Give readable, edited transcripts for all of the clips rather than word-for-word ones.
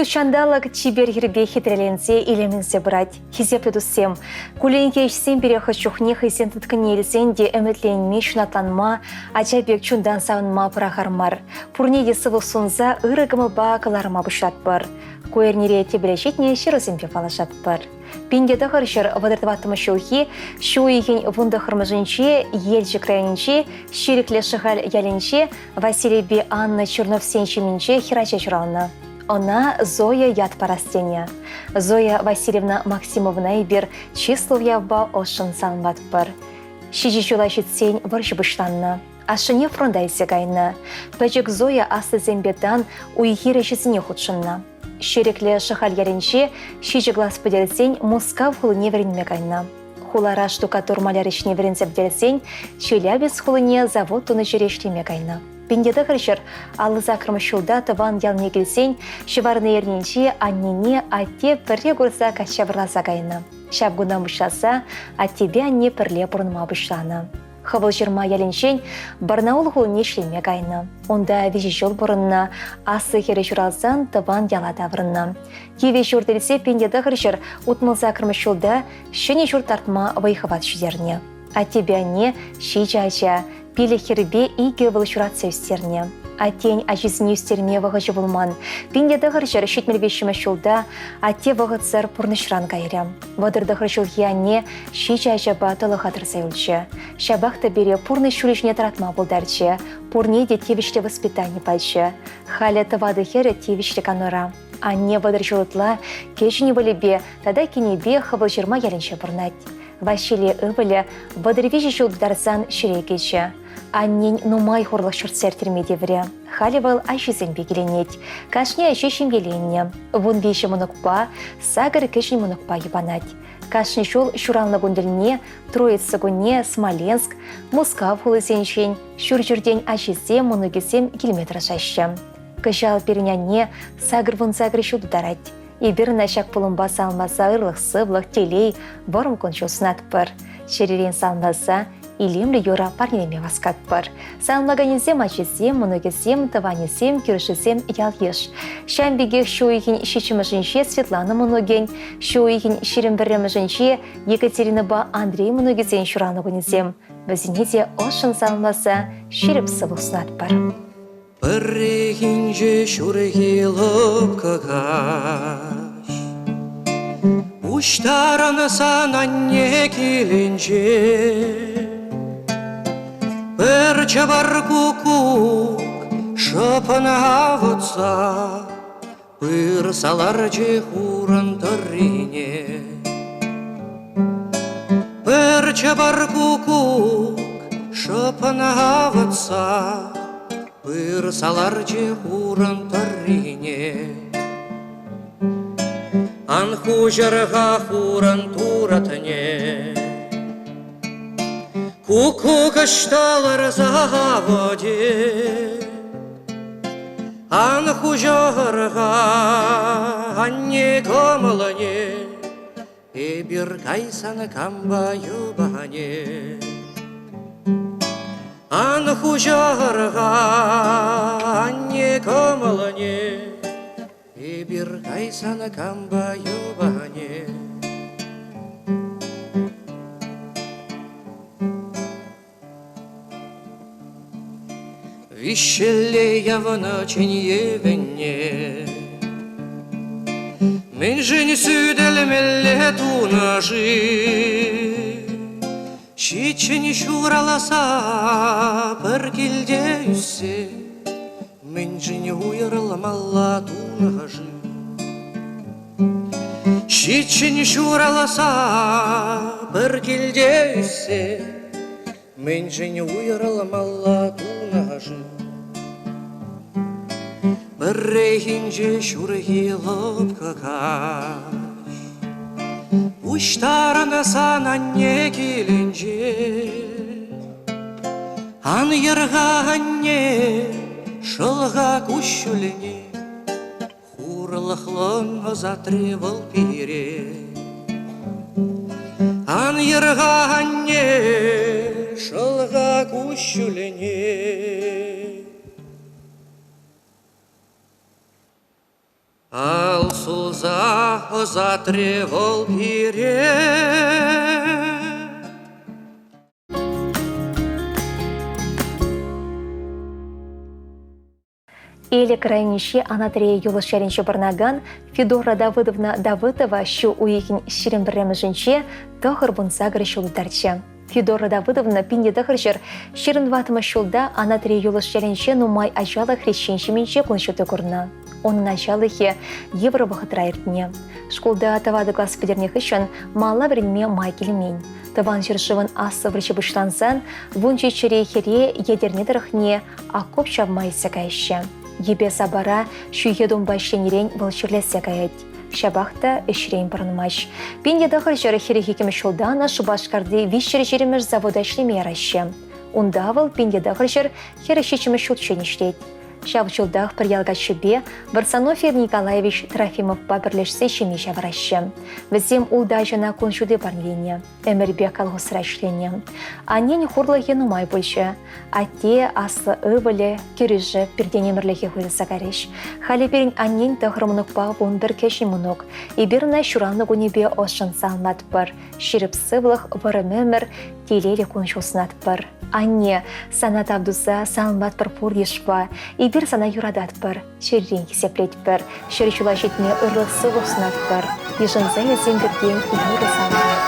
Ҫут ҫанталӑк чипер хӗрпе хитреленсе илемленсе пырать. Хисеплӗ туссем, кулленхи ӗҫсем пире хӑш чухне хӑйсен тыткӑнне илсен те ӗмӗтленме, ҫунатланма, ача пек чунтан савӑнма пӑрахар мар. Пурне те сывлӑх сунса ырӑ кӑмӑлпа кӑларма пуҫлатпӑр. Ку эрнере тӗпеле ҫитнӗ ҫырусемпе паллашатпӑр. 1934 ҫулхи ҫу уйӑхӗн 19-мӗшӗнче Елчӗк районӗнчи Ҫирӗклӗ Шӑхаль ялӗнче Василийпе Анна Черновсен ҫемйинче хӗрача ҫуралнӑ. Ӑна Зоя ят парас тенӗ. Зоя Васильевна Максимовна эпир чыслӑ уявпа ӑшшӑн саламлатпӑр. Ҫичӗ ҫула ҫитсен вӑрҫӑ пуҫланнӑ. Ашшӗне фронта илсе кайнӑ. Пӗчӗк Зоя аслисемпе тан уй-хир ӗҫӗсене хутшӑннӑ. Ҫирӗклӗ Шӑхаль ялӗнче ҫичӗ класс пӗтерсен Мускав хулине вӗренме кайнӑ. Хулара штукатур-маляр ӗҫне вӗренсе пӗтерсен Челябинск хулине завод тунӑ ҫӗре ӗҫлеме кайнӑ. 1958 ҫулта тӑван ялне килсен ҫӑварни эрнинче аннене атте пӗрре курса качча вӑрласа кайнӑ. Ҫав кунтан пуҫласа аттепе анне пӗрле пурӑнма пуҫланӑ. Хӑвӑлҫырма ялӗнчен Барнаул хулине ӗҫлеме кайнӑ. Унта виҫӗ ҫул пурӑннӑ, аслӑ хӗрӗ ҫуралсан тӑван яла таврӑннӑ. Кивӗ ҫурт илсе 1968 ҫулта ҫӗнӗ ҫурт лартма вӑй-хӑват ҫитернӗ. Аттепе анне ҫичӗ ача, пилӗк хӗрпе икӗ ывӑл ҫуратса ӳстернӗ. Аттен ачисене ӳстерме вӑхӑчӗ пулман. 1973 ҫулта атте вӑхӑтсӑр пурнӑҫран кайрӗ. 39 ҫулхи анне ҫичӗ ачапа тӑлӑха тӑрса юлчӗ. Ҫапах та пире пурнӑҫ ҫулӗ ҫине тӑратма пултарчӗ, пурне те тивӗҫлӗ воспитани пачӗ. Халӗ тӑватӑ хӗрӗ тивӗҫлӗ канура. Анне 30 ҫул ытла кӗҫӗн ывӑлӗпе тата кинӗпе Хӑвӑлҫырма ялӗнче пурӑнать. Ваҫили ывӑлӗ 33 ҫул тутарсан ҫӗре кӗчӗ. Аннен нумай хурлӑх ҫуртса ирттерме тиврӗ. Халӗ вӑл ачисемпе киленет. Кашни ачи ҫемьеленнӗ. 13 мӑнукпа, сакӑр кӗҫӗн мӑнукпа йӑпанать. Кашни ҫул ҫуралнӑ кун тӗлне Троица кунне Смоленск, Мускав хулисенчен, ҫурҫӗртен ачисем, мӑнукӗсем килме тӑрӑшаҫҫӗ. Кӑҫал пирӗн анне 88 ҫул тутарать. Эпир ӑна ҫак пулӑмпа саламласа ырлӑх-сывлӑх, телей, вӑрӑм кун-ҫул сунатпӑр. Чӗререн саламласа илемлӗ юрӑ парнелеме васкатпӑр. Саламлаканӗсем ачисем, мӑнукӗсем, тӑванӗсем, кӳршисем, ял-йыш. Ҫавӑн пекех ҫу уйӑхӗн ҫиччӗмӗшӗнче Светлана мӑнукӗн, ҫу уйӑхӗн 21-мӗшӗнче Екатеринӑпа Андрей мӑнукӗсен ҫуралнӑ кунӗсем. Вӗсене те ӑшшӑн саламласа ҫирӗп сывлӑх сунатпӑр. Пӗррехинче ҫурхи лӑпкӑ каҫ Пуҫтарӑнсан анне килӗнче Пӗр чӑвар куккук шӑпӑн авӑтса Пырса ларчӗ хурӑн тӑррине. Пӗр чӑпар куккук шӑпӑн авӑтса Пырса ларчӗ хурӑн тӑррине. Ан хуҫӑр-ха хурӑн туратне, Куккук ӑҫта ларса авӑтӗ? Ан хуҫӑр-ха, анне кӑмӑлне, Эпир кайсан кампа юпане. Ан хуҫӑр-ха, анне кӑмӑлне, Эпир кайсан кампа юпане. Виҫҫӗлле явӑнӑ чӗневӗнне Мӗншӗн сӳтӗлмелле тунӑ-ши? Ҫиччӗн ҫураласа пӗр килте ӳссе Мӗншӗн уйрӑлмалла тунӑ-ши? Ҫиччӗн ҫураласа пӗр килте ӳссе Мӗншӗн уйрӑлмалла тунӑ-ши? Пӗррехинче ҫурхи лӑпкӑ каҫ Пуҫтарӑнсан анне килӗнче Ан йӗр-ха, анне, шӑл-ха куҫҫульне Хурлӑхлӑн ӑсатрӗ вӑл пире. Ан йӗр-ха, анне, шӑл-ха куҫҫульне. Ӑсатрӗ вӑл пире. Элӗк районӗнчи Анатри Юлӑш ялӗнче пурӑнакан Федора Давыдовна Давыдова ҫу уйӑхӗн 21-мӗшӗнче 98 ҫул тултарчӗ. Федора Давыдовна 1924 ҫулта Анатри Юлӑш ялӗнче нумай ачаллӑ хресчен ҫемйинче кун ҫути курнӑ. Унӑн ачалӑхӗ йывӑр вӑхӑтра иртнӗ. Шкулта тӑватӑ класс пӗтернӗ хыҫҫӑн малалла вӗренме май килмен. Тӑван ҫӗршывӑн Аслӑ вӑрҫи пуҫлансан вунҫиччӗри хӗре Етӗрне тӑрӑхне окоп чавма илсе каяҫҫӗ. Йӗпе-сапара ҫӳхе тумпа ӗҫленӗрен вӑл чирлесе каять. Ҫапах та ӗҫрен пӑрӑнмасть. 1942 ҫултан Шупашкарти 320 завода ӗҫлеме яраҫҫӗ. Унта вӑл 1947 ҫулччен ӗҫлет. Ҫав ҫултах пӗр ял каччипе Варсонофий Николаевич Трофимовпа пӗрлешсе ҫемье ҫавӑраҫҫӗ. Вӗсем ултӑ ачана кун ҫути парнеленӗ, ӗмӗрӗпех колхозра ӗҫленӗ. Аннен хурлӑхӗ нумай пулчӗ. Атте, аслӑ ывӑлӗ, кӗрӳшӗ пиртен ӗмӗрлӗхе уйрӑлса кайрӗҫ. Халӗ пирӗн аннен тӑхӑр мӑнукпа 11 кӗҫӗн мӑнук. Эпир ӑна ҫуралнӑ кунӗпе ӑшшӑн саламлатпӑр. Ҫирӗп сывлӑх, вӑрӑм ӗмӗр, телейлӗ кун-ҫул сунатпӑр. Анне, сана тав туса саламлатпӑр пур йышпа. Эпир сана юрататпӑр, чӗререн хисеплетпӗр. Ҫӗр ҫула ҫитме ырлӑх-сывлӑх сунатпӑр. Йышӑнса илсен пиртен юрӑ саламлать.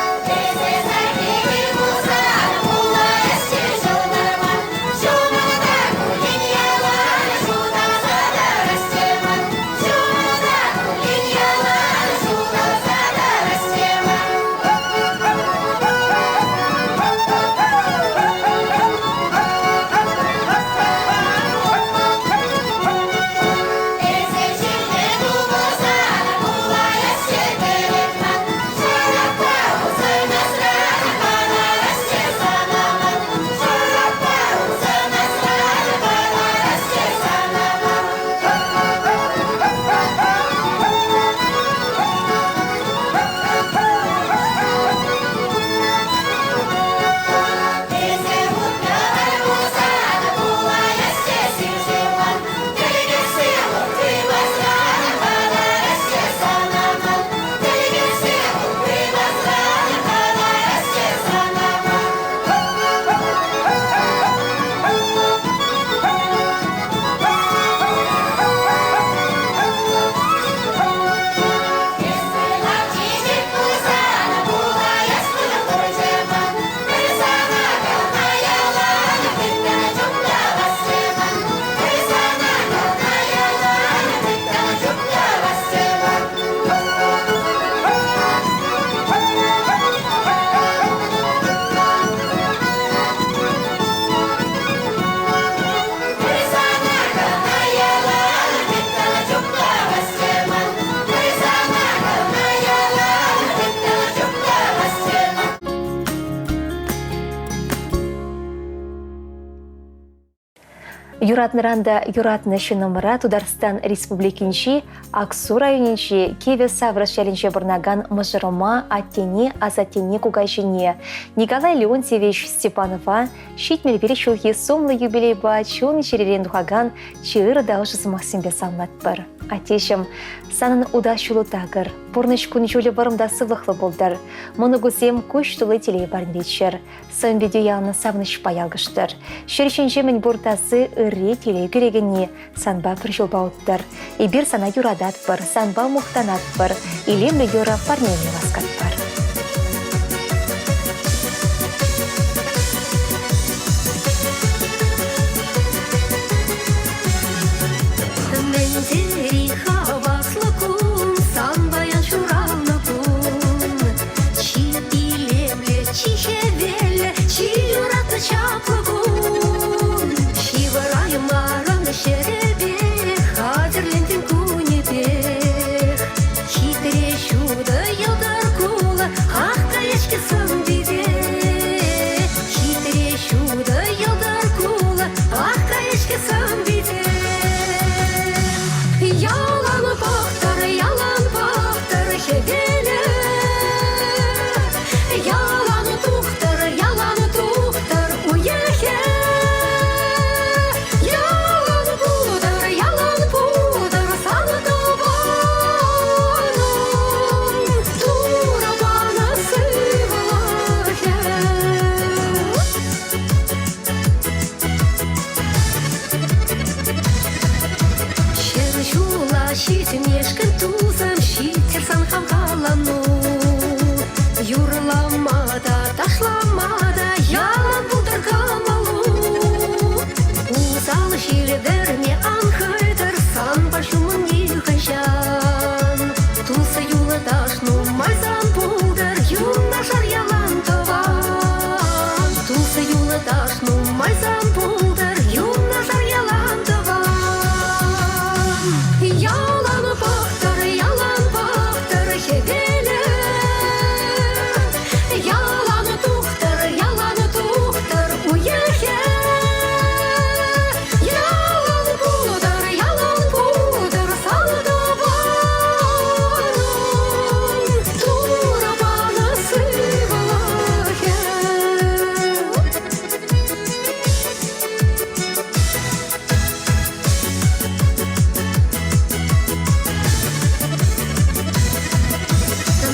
Юратнӑран та юратнӑ ҫыннӑмӑра Тутарстан Республикинчи Аксу районӗнчи Кивӗ Саврӑш ялӗнче пурӑнакан мӑшӑрӑма, аттене, асаттене, кукаҫине Николай Леонтьевич Степанова 71 ҫулхи сумлӑ юбилейпа чун-чӗререн тухакан чи ырӑ та ӑшӑ сӑмахсемпе саламлатпӑр. Аттеҫӗм, санӑн утас ҫулу такӑр, пурнӑҫ кун-ҫулӗ вӑрӑм та сывлӑхлӑ пултӑр. Мӑнукусем куҫ тулли телей парнелеччӗр. Сӑн-питӳ яланах савӑнӑҫпа ялкӑштӑр. Ҫӗр ҫинче мӗнпур таси ырри телей кӳрекенни санпа пӗр ҫулпа уттӑр. Эпир сана юрататпӑр, санпа мухтанатпӑр, илемлӗ юрӑ парнене васкатпӑр. Мӗн тери хаваслӑ кун, сан паян ҫуралнӑ кун. Чи илемлӗ, чи хӗвеллӗ, чи юратнӑ чаплӑ кун. Ҫывӑраймарӑн ҫӗрӗпе, хатӗрлентӗн кунӗпех. Хитре ҫутӑ йӑлтӑр кулӑ, ах каять-ҫке сӑн-пите. Хитре ҫутӑ йӑлтӑр кулӑ, ах каять-ҫке сӑн-пите. Ялан пӑхтӑр, ялан пӑхтӑр хӗвелӗ. Ялан тухтӑр, ялан тухтӑр уйӑхӗ. Ялан пултӑр, ялан пултӑр сан тӑвану. Ҫитмешкӗн тусӑм ҫиттӗр сан хавхалану. Юрлама та, ташлама та ялан пултӑр кӑмӑлу. Усал ҫил вӗрме ан хӑйтӑр санпа ҫумӑн нихӑҫан. Тус юлташ нумай сан пултӑр, юнашар ялан тӑван. Тус юлташ нумай сан пултӑр, юнашар ялан тӑван. Ялан пӑхтӑр, ялан пӑхтӑр хӗвелӗ. Ялан тухтӑр, ялан тухтӑр уйӑхӗ. Ялан пултӑр, ялан пултӑр салтӑванӑм. Турӑ панӑ сывлӑхӗ.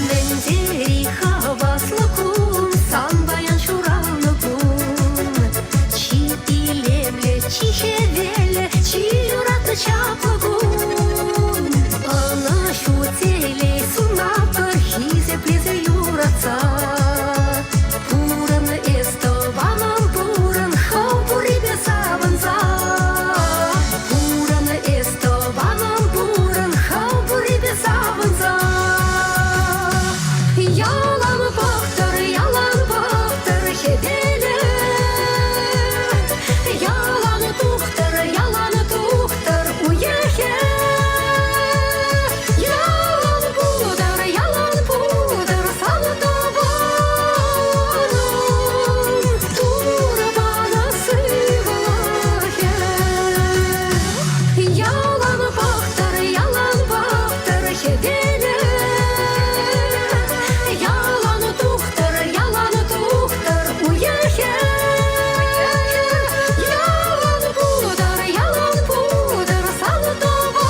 Мӗн тери хаваслӑ кун, сан паян ҫуралнӑ кун. Чи илемлӗ, чи хӗвеллӗ, чи юратнӑ чаплӑ кун. Ӑнӑҫу, телей сунатпӑр хисеплесе юратса. Пурӑн эс, тӑванӑм, пурӑн, хӑв пуррипе савӑнса. Пурӑн эс, тӑванӑм, пурӑн, хӑв пуррипе савӑнса. Ялан пӑхтӑр, ялан пӑхтӑр хӗвелӗ. Ялан тухтӑр, ялан тухтӑр уйӑхӗ. Ялан пултӑр, ялан пултӑр сан тӑванӑм. Турӑ панӑ сывлӑхӗ. Ялан пӑхтӑр, ялан пӑхтӑр хӗвелӗ. Ялан тухтӑр, ялан тухтӑр уйӑхӗ. Ялан пултӑр, ялан пултӑр сан тӑванӑм.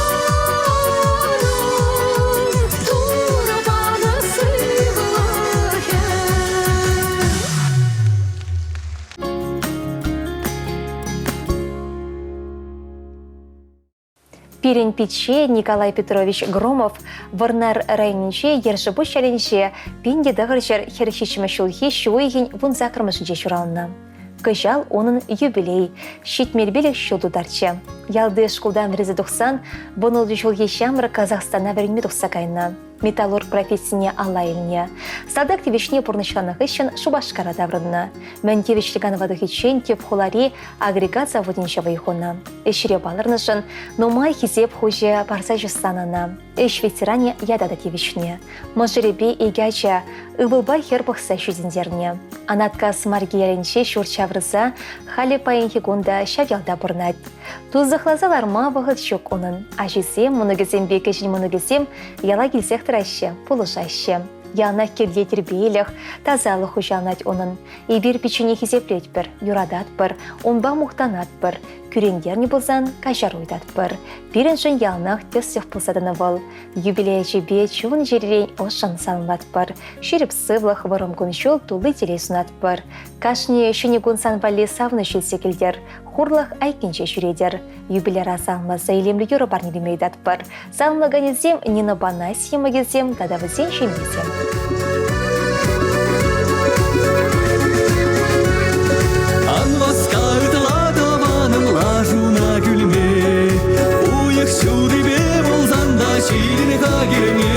Турӑ панӑ сывлӑхӗ. Пирӗн пичче Николай Петрович Громов Вӑрнар районӗнче Ершепуҫ ялӗнче 1947 ҫулхи ҫу уйӑхӗн 18-мӗшӗнче ҫуралнӑ. Кӑҫал унӑн юбилей, 75 ҫул тутарччӗ. Ялти шкултан вӗренсе тухсан 16 ҫулхи ҫамрӑк Казахстана вӗренме тухса кайнӑ. Металлург профессине алла илнӗ. Салтак тивӗҫне пурнӑҫланӑ хыҫҫӑн Шупашкара таврӑннӑ. Мӗн тивӗҫлӗ канӑва тухиччен тӗп хулари агрегат заводӗнче вӑй хунӑ. Ӗҫре палӑрнӑшӑн нумай хисеп хучӗ парса чысланӑ ӑна. Ӗҫ ветеранӗ ята та тивӗҫнӗ. Мӑшӑрӗпе икӗ ача, ывӑлпа хӗр пӑхса ҫитӗнтернӗ. Анаткас Марки ялӗнче ҫурт ҫавӑрса халӗ паянхи кун та ҫав ялта пурӑнать. Тунсӑхласа ларма вӑхӑт ҫук унӑн. Ачисем, мӑнукӗсемпе кӗҫӗн мӑнукӗсем яла килсех тӑраҫҫӗ, пулӑшаҫҫӗ. Яланах килте тирпейлӗх, тасалӑх хуҫаланать унӑн. Эпир пиччене хисеплетпӗр, юрататпӑр, унпа мухтанатпӑр. Кӳрентернӗ пулсан каҫару ыйтатпӑр. Пирӗншӗн яланах тӗслӗх пулса тӑнӑ вӑл. Юбилей ячӗпе чун-чӗререн ӑшшӑн саламлатпӑр. Ҫирӗп сывлӑх, вӑрӑм кун-ҫул тулли телей сунатпӑр. Кашни ҫӗнӗ кун сан валли савӑнӑҫ илсе килтӗр. Хурлӑх айккинче ҫӳретӗр. Юбиляра саламласа илемлӗ юрӑ парнелеме ыйтатпӑр. Саламлаканӗсем Нинӑпа Настя йӑмӑкӗсем тата вӗсен ҫемйисем. Ан васка ытла тӑванӑм лашуна кӳлме, Уйӑх ҫутипе пулсан та ҫитӗн-ха килме.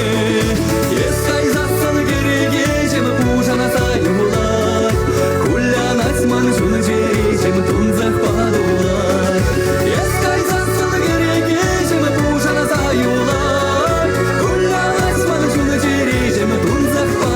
Эс кайсассӑн кӗрекеҫӗм пушанса юлать, Кулянать ман чун-чӗреҫӗм тунсӑхпа тулать. Эс кайсассӑн кӗрекеҫӗм пушанса юлать, Кулянать ман чун-чӗреҫӗм тунсӑхпа.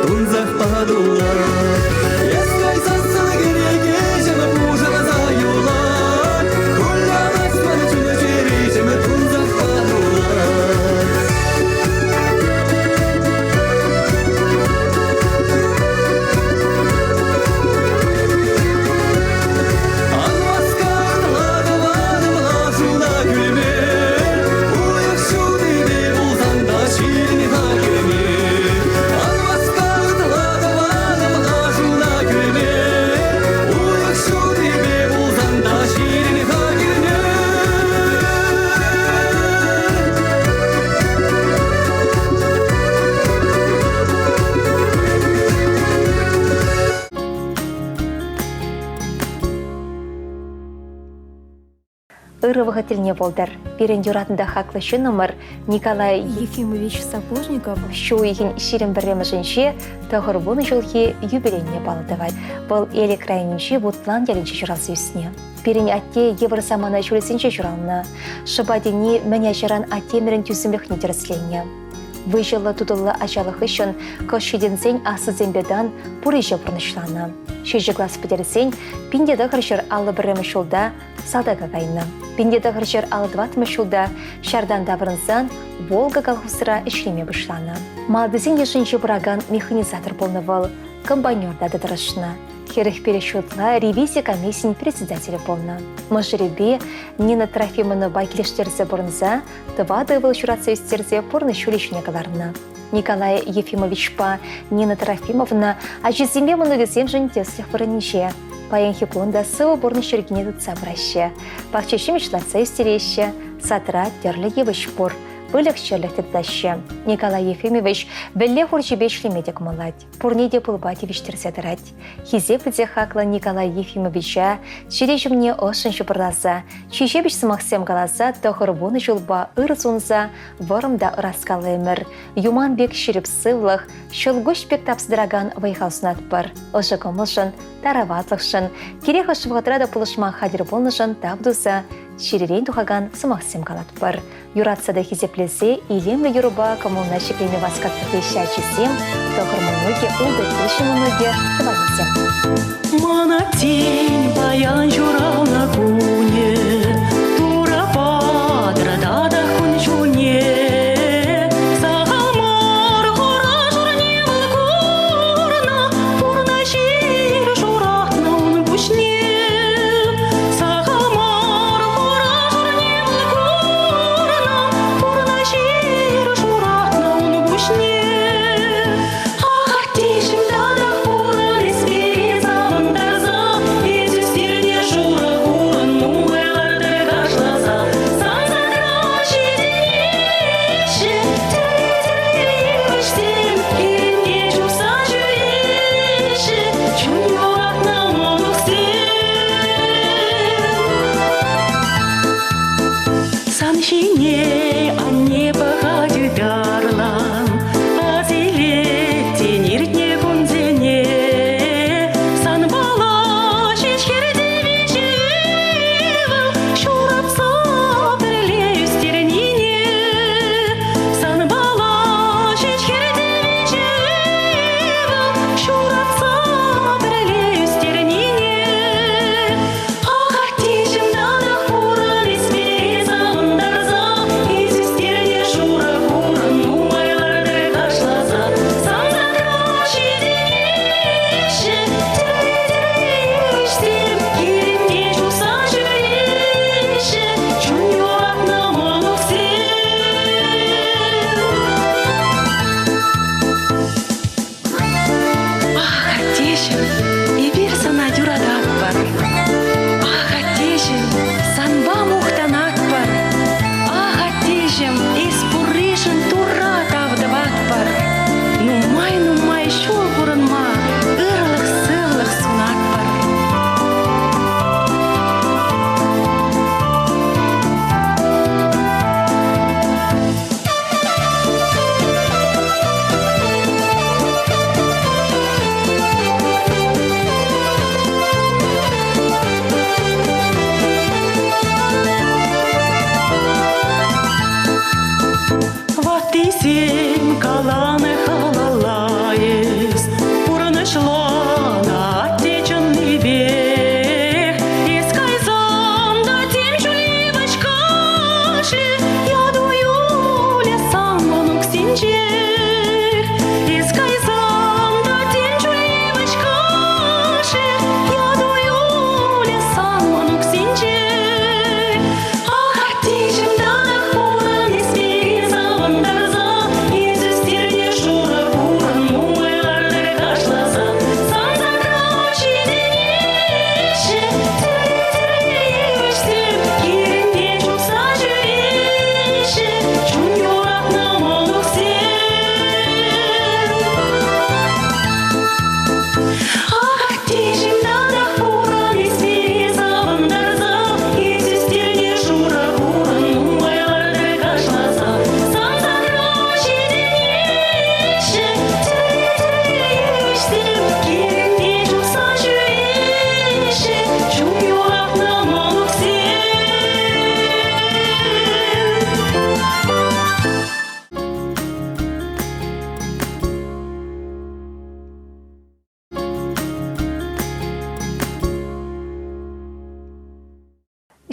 тунсӑхпа тулать. Эс кайсассӑн кӗрекеҫӗм пушанса юлать. Кулянать ман чун-чӗреҫӗм тунсӑхпа тулать. Ан васкатла, тӑванӑм, лашуна кӳлме. Уйӑх ҫутипе пулсан та ҫитӗн-ха килме. Ан васкатла, тӑванӑм, лашуна кӳлме. Уйӑх ҫутипе пулсан та ҫитӗн-ха килме. Ырӑ вӑхӑт тӗлне пултӑр. Пирӗн юратнӑ та хаклӑ ҫыннӑмӑр Николай Ефимович Сапожников ҫу уйӑхӗн 21-мӗшӗнче 90 ҫулхи юбилейне паллӑ тӑвать. Вӑл Элӗк районӗнчи Вутлан ялӗнче ҫуралса ӳснӗ. Пирӗн атте йывӑр самана ҫулӗсенче ҫуралнӑ. Шӑпа тени мӗн ачаран аттемӗрӗн тӳсӗмлӗхне тӗрӗсленӗ. Выҫӑллӑ-тутӑллӑ ачалӑх хыҫҫӑн кӑшт ҫитӗнсен аслисемпе тан пур ӗҫе пурнӑҫланӑ. Ҫичӗ класс пӗтерсен 1951 ҫулта салтака кайнӑ. 1954 ҫулта ҫартан таврӑнсан Волга колхозра ӗҫлеме пуҫланӑ. Малтисен йышӗнче пыракан механизатор пулнӑ вӑл, комбайнерта та тӑрӑшнӑ. 45 ҫулта ревизи комиссийӗн председателӗ пулнӑ. Мӑшӑрӗпе Нина Трофимовнӑпа килӗштерсе пурӑнса тӑватӑ ывӑл ҫуратса ӳстерсе пурнӑҫ ҫулӗ ҫине кӑларнӑ. Николай Ефимовичпа Нина Трофимовна ачисемпе мӑнукӗсемшӗн тӗслӗх вырӑнӗнче. Паянхи кун та сывӑ пурнӑҫ йӗркине тытса пыраҫҫӗ. Пахча ҫимӗҫ лартса ӳстереҫҫӗ, садра тӗрлӗ йывӑҫ пур, выльӑх-чӗрлӗх тытаҫҫӗ. Николай Ефимович вӗлле хурчӗпе ӗҫлеме те кӑмӑллать. Пурне те пылпа тивӗҫтерсе тӑрать. Хисеплӗ те хаклӑ Николай Ефимовича чӗре ҫумне ӑшшӑн ҫупӑрласа, чи ҫепӗҫ сӑмахсем каласа 90 ҫулпа ыр сунса вӑрӑм та ӑраскаллӑ ӗмӗр, юман пек ҫирӗп сывлӑх, ҫӑлкуҫ пек тапса тӑракан вӑй-хал сунатпӑр. Ӑшӑ кӑмӑлшӑн, тараватлӑхшӑн, кирек хӑш вӑхӑтра та пулӑшма хатӗр пулнӑшӑн тав туса чӗререн тухакан сӑмахсем калатпӑр. Юратса та хисеплесе илемлӗ юрӑпа кӑмӑлна ҫӗклеме васкатпӑр теҫҫӗ ачисем, тӑхӑр мӑнукӗ, ултӑ кӗҫӗн мӑнукӗ, тӑванӗсем. Мана тен паян ҫуралнӑ кунӗ, Турӑ патӑр татах кун-ҫулне. Сахал мар хура-шурне вӑл курнӑ, Пурнӑҫ ир шуратнӑ ун пуҫне. Сахал мар хура-шурне вӑл курнӑ, Пурнӑҫ ир шуратнӑ ун пуҫне. Ах, аттеҫӗм, татах пурӑн эс пире савӑнтарса, Эс ӳстернӗ шурӑ хурӑн.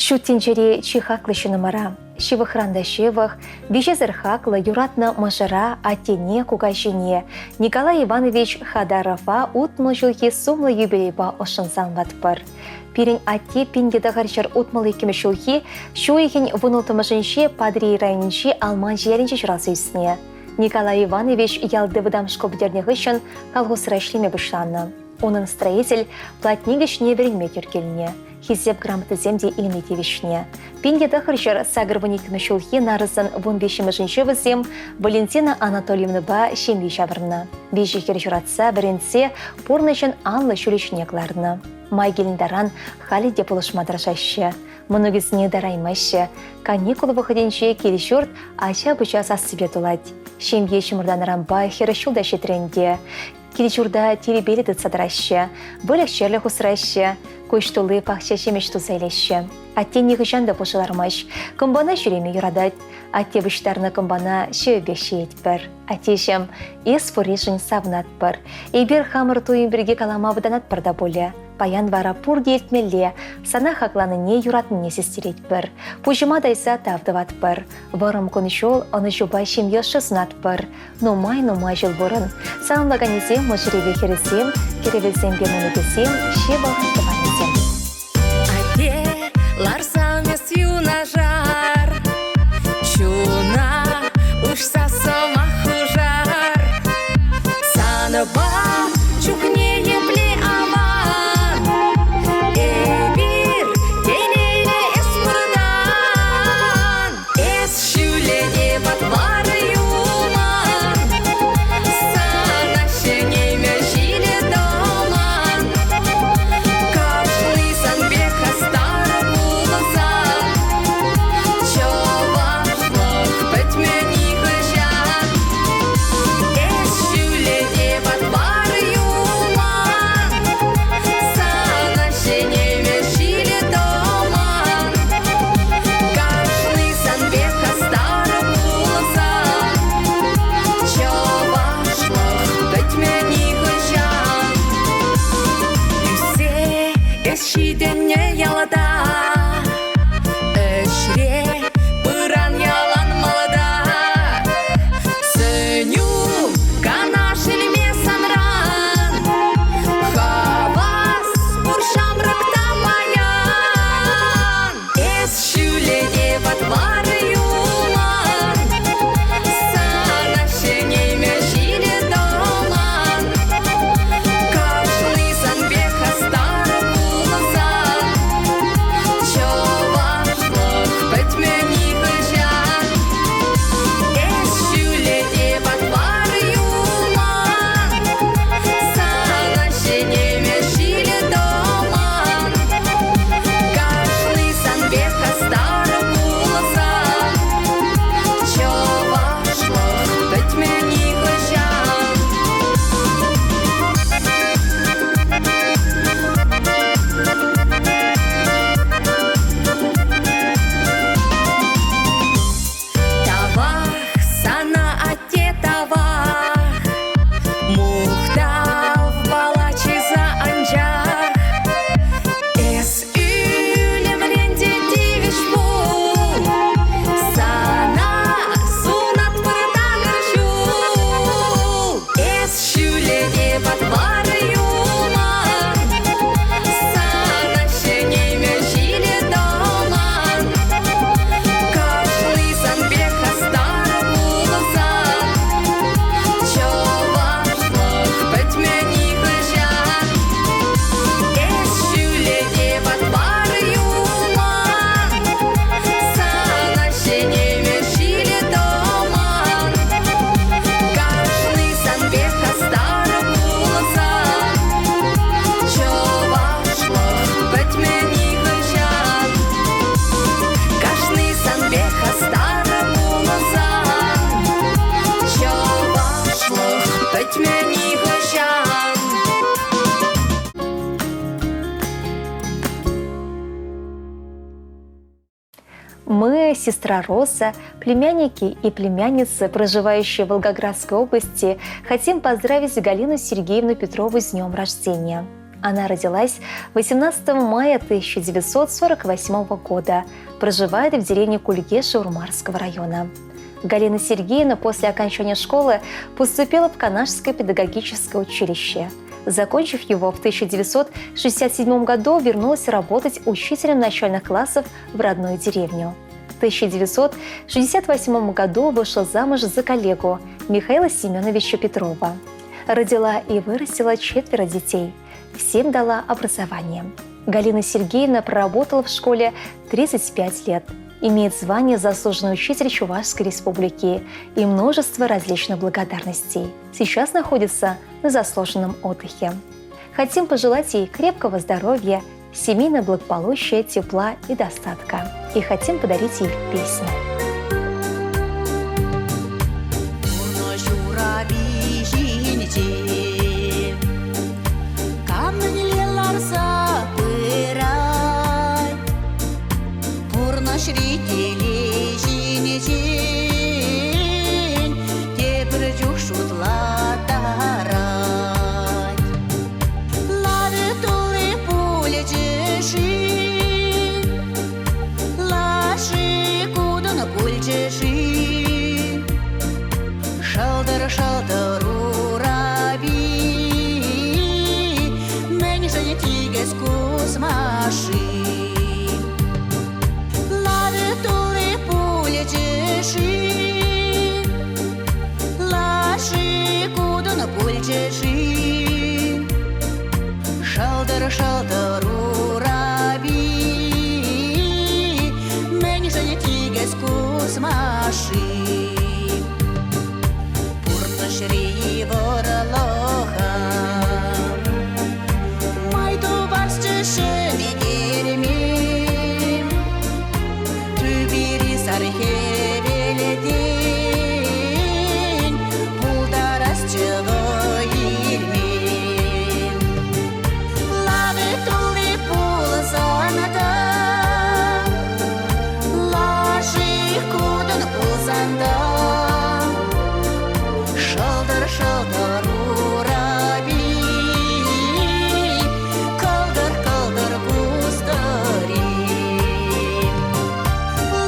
Ҫут тӗнчере чи хаклӑ ҫыннӑмӑра, ҫывӑхран та ҫывӑх, виҫесӗр хаклӑ, юратнӑ мӑшӑра, аттене, кукаҫине Николай Иванович Хадарова 60 ҫулхи сумлӑ юбилейпа ӑшшӑн саламлатпӑр. Пирӗн атте 1962 ҫулхи ҫу уйӑхӗн вунулттӑмӗшӗнче Патӑрьел районӗнчи Алманчӑ ялӗнче ҫуралса ӳснӗ. Николай Иванович ялти вӑтам шкул пӗтернӗ хыҫҫӑн колхозра ӗҫлеме пуҫланӑ. Унӑн строитель платник ӗҫне вӗренме тӳр килнӗ, Хисеп грамотисем те илме тивӗҫнӗ. 1982 ҫулхи нарӑсӑн вунвиҫҫӗмӗшӗнче вӗсем Валентина Анатольевнӑпа ҫемье ҫавӑрнӑ. Виҫӗ хӗр ҫуратса, вӗрентсе пурнӑҫӑн анлӑ ҫулӗ ҫине кӑларнӑ. Май килнӗ таран халӗ те пулӑшма тӑрӑшаҫҫӗ. Мӑнукӗсене ытараймаҫҫӗ. Каникул вӑхӑтӗнче кил-ҫурт ача-пӑча сассипе тулать. Ҫемье чӑмӑртанӑранпа 40 ҫул та ҫитрӗ ӗнтӗ. Кил-ҫурта тирпейлӗ тытса тӑраҫҫӗ, выльӑх-чӗрлӗх усраҫҫӗ, куҫ тулли пахча ҫимӗҫ туса илеҫҫӗ. Атте нихӑҫан та пушӑ лармасть, кӑмпана ҫӳреме юратать. Атте пуҫтарнӑ кӑмпана ҫӑвӗпех ҫиетпӗр. Аттеҫӗм, эс пурришӗн савӑнатпӑр. Эпир хамӑр туйӑм пирки калама вӑтанатпӑр та пулӗ. Паян вара пурте илтмелле, сана хакланине, юратнине систеретпӗр. Пуҫӑма тайса тав тӑватпӑр. Вӑрӑм кун-ҫул ӑнӑҫупа ҫемье ӑшши сунатпӑр. Нумай-нумай ҫул пурӑн. Саламлаканӗсем мӑшӑрӗпе хӗрӗсем, кӗрӗвӗсемпе мӑнукӗсем, ҫывӑх тӑванӗсем. Атте, ларсан эс юнашар, чуна уҫса сӑмах хушар. Санпа чухне епле аван, эпир телейлӗ эс пурӑнан. Эс ҫӳле те патвар юлман, Сана ҫӗнеймӗ ҫилӗ тӑман. Кашни сан пек хастар пулсан, Чӑвашлӑх пӗтмӗ нихӑҫан. Эс ҫӳле те патвар юлман, Сана ҫӗнеймӗ ҫилӗ тӑман. Кашни сан пек хастар пулсан, Чӑвашлӑх пӗтмӗ нихӑҫан. Ӳссе эс ҫитӗннӗ ялта, Ӗҫре пыран ялан малта. Сӗнӳ канаш илме санран, Хавас пур ҫамрӑк та паян. Эс ҫӳле те патвар юлан, Сана ҫӗнеймӗ ҫилӗ тӑман. Кашни сан пек хастар пулсан, Чӑвашлӑх пӗтмӗ нихӑҫан. Эс ҫӳле те патвар юлан, Сана ҫӗнеймӗ ҫилӗ тӑман. Кашни сан пек хастар пулсан, Чӑвашлӑх пӗтмӗ нихӑҫан. Тавах сана, атте, тавах, Мухтав палачиса анчах. Эс ӳлӗмрен те тивӗҫ пул, Сана сунатпӑр такӑр ҫул. Эс ҫӳле те патвар юлман, Сана ҫӗнеймӗ ҫилӗ тӑман. Кашни сан пек хастар пулсан, Чӑвашлӑх пӗтмӗ нихӑҫан. Эс ҫӳле те патвар юлман, Сана ҫӗнеймӗ ҫилӗ тӑман. Кашни сан пек хастар пулсан, Чӑвашлӑх пӗтмӗ нихӑҫан. Кашни сан пек хастар пулсан, Чӑвашлӑх пӗтмӗ нихӑҫан. Мы, сестра Роза, племянники и племянницы, проживающие в Волгоградской области, хотим поздравить Галину Сергеевну Петрову с днем рождения. Она родилась 18 мая 1948 года, проживает в деревне Кульгеша Урмарского района. Галина Сергеевна после окончания школы поступила в Канашское педагогическое училище. Закончив его в 1967 году, вернулась работать учителем начальных классов в родную деревню. В 1968 году вышла замуж за коллегу Михаила Семеновича Петрова. Родила и вырастила четверо детей. Всем дала образование. Галина Сергеевна проработала в школе 35 лет. Имеет звание заслуженный учитель Чувашской Республики и множество различных благодарностей. Сейчас находится на заслуженном отдыхе. Хотим пожелать ей крепкого здоровья, семейного благополучия, тепла и достатка. И хотим подарить ей песню. Пурнӑҫри телей ҫинчен тепӗр чух шутлаттарать. Лавӗ тулли пулчӗ-ши, лаши кутӑн пулчӗ-ши, шӑлтӑр-шӑлтӑр урапи мӗншӗн тикӗс кусма-ши? Лавӗ тулли пулчӗ-ши, лаши кутӑн пулчӗ-ши, шӑлтӑр-шӑлтӑр урапи мӗншӗн тикӗс кусма-ши? Пурнӑҫри йывӑрлӑха май тупасчӗ ҫӗнтерме. Тӳпери сар хӗвелтен пултарасчӗ вӑй илме. Лавӗ тулли пулсан та, лаши кутӑн пулсан та, шӑлтӑр-шӑлтӑр урапи кӑлтӑр-кӑлтӑр кустӑри.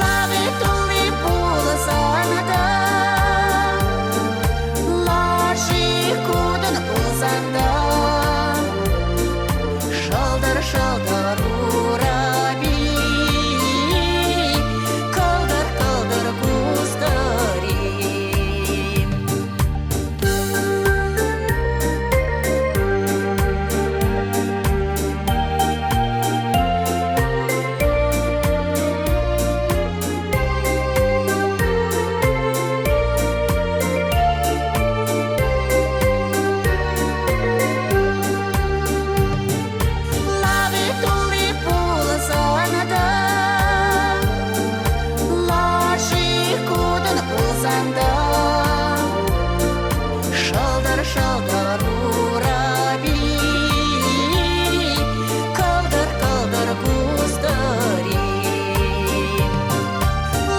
Лавӗ тулли пулсан та, лаши кутӑн пулсан та, шӑлтӑр-шӑлтӑр урапи кӑлтӑр-кӑлтӑр кустӑри. Лавӗ тулли пулсан та, лаши кутӑн пулсан та, шӑлтӑр-шӑлтӑр урапи кӑлтӑр-кӑлтӑр кустӑри.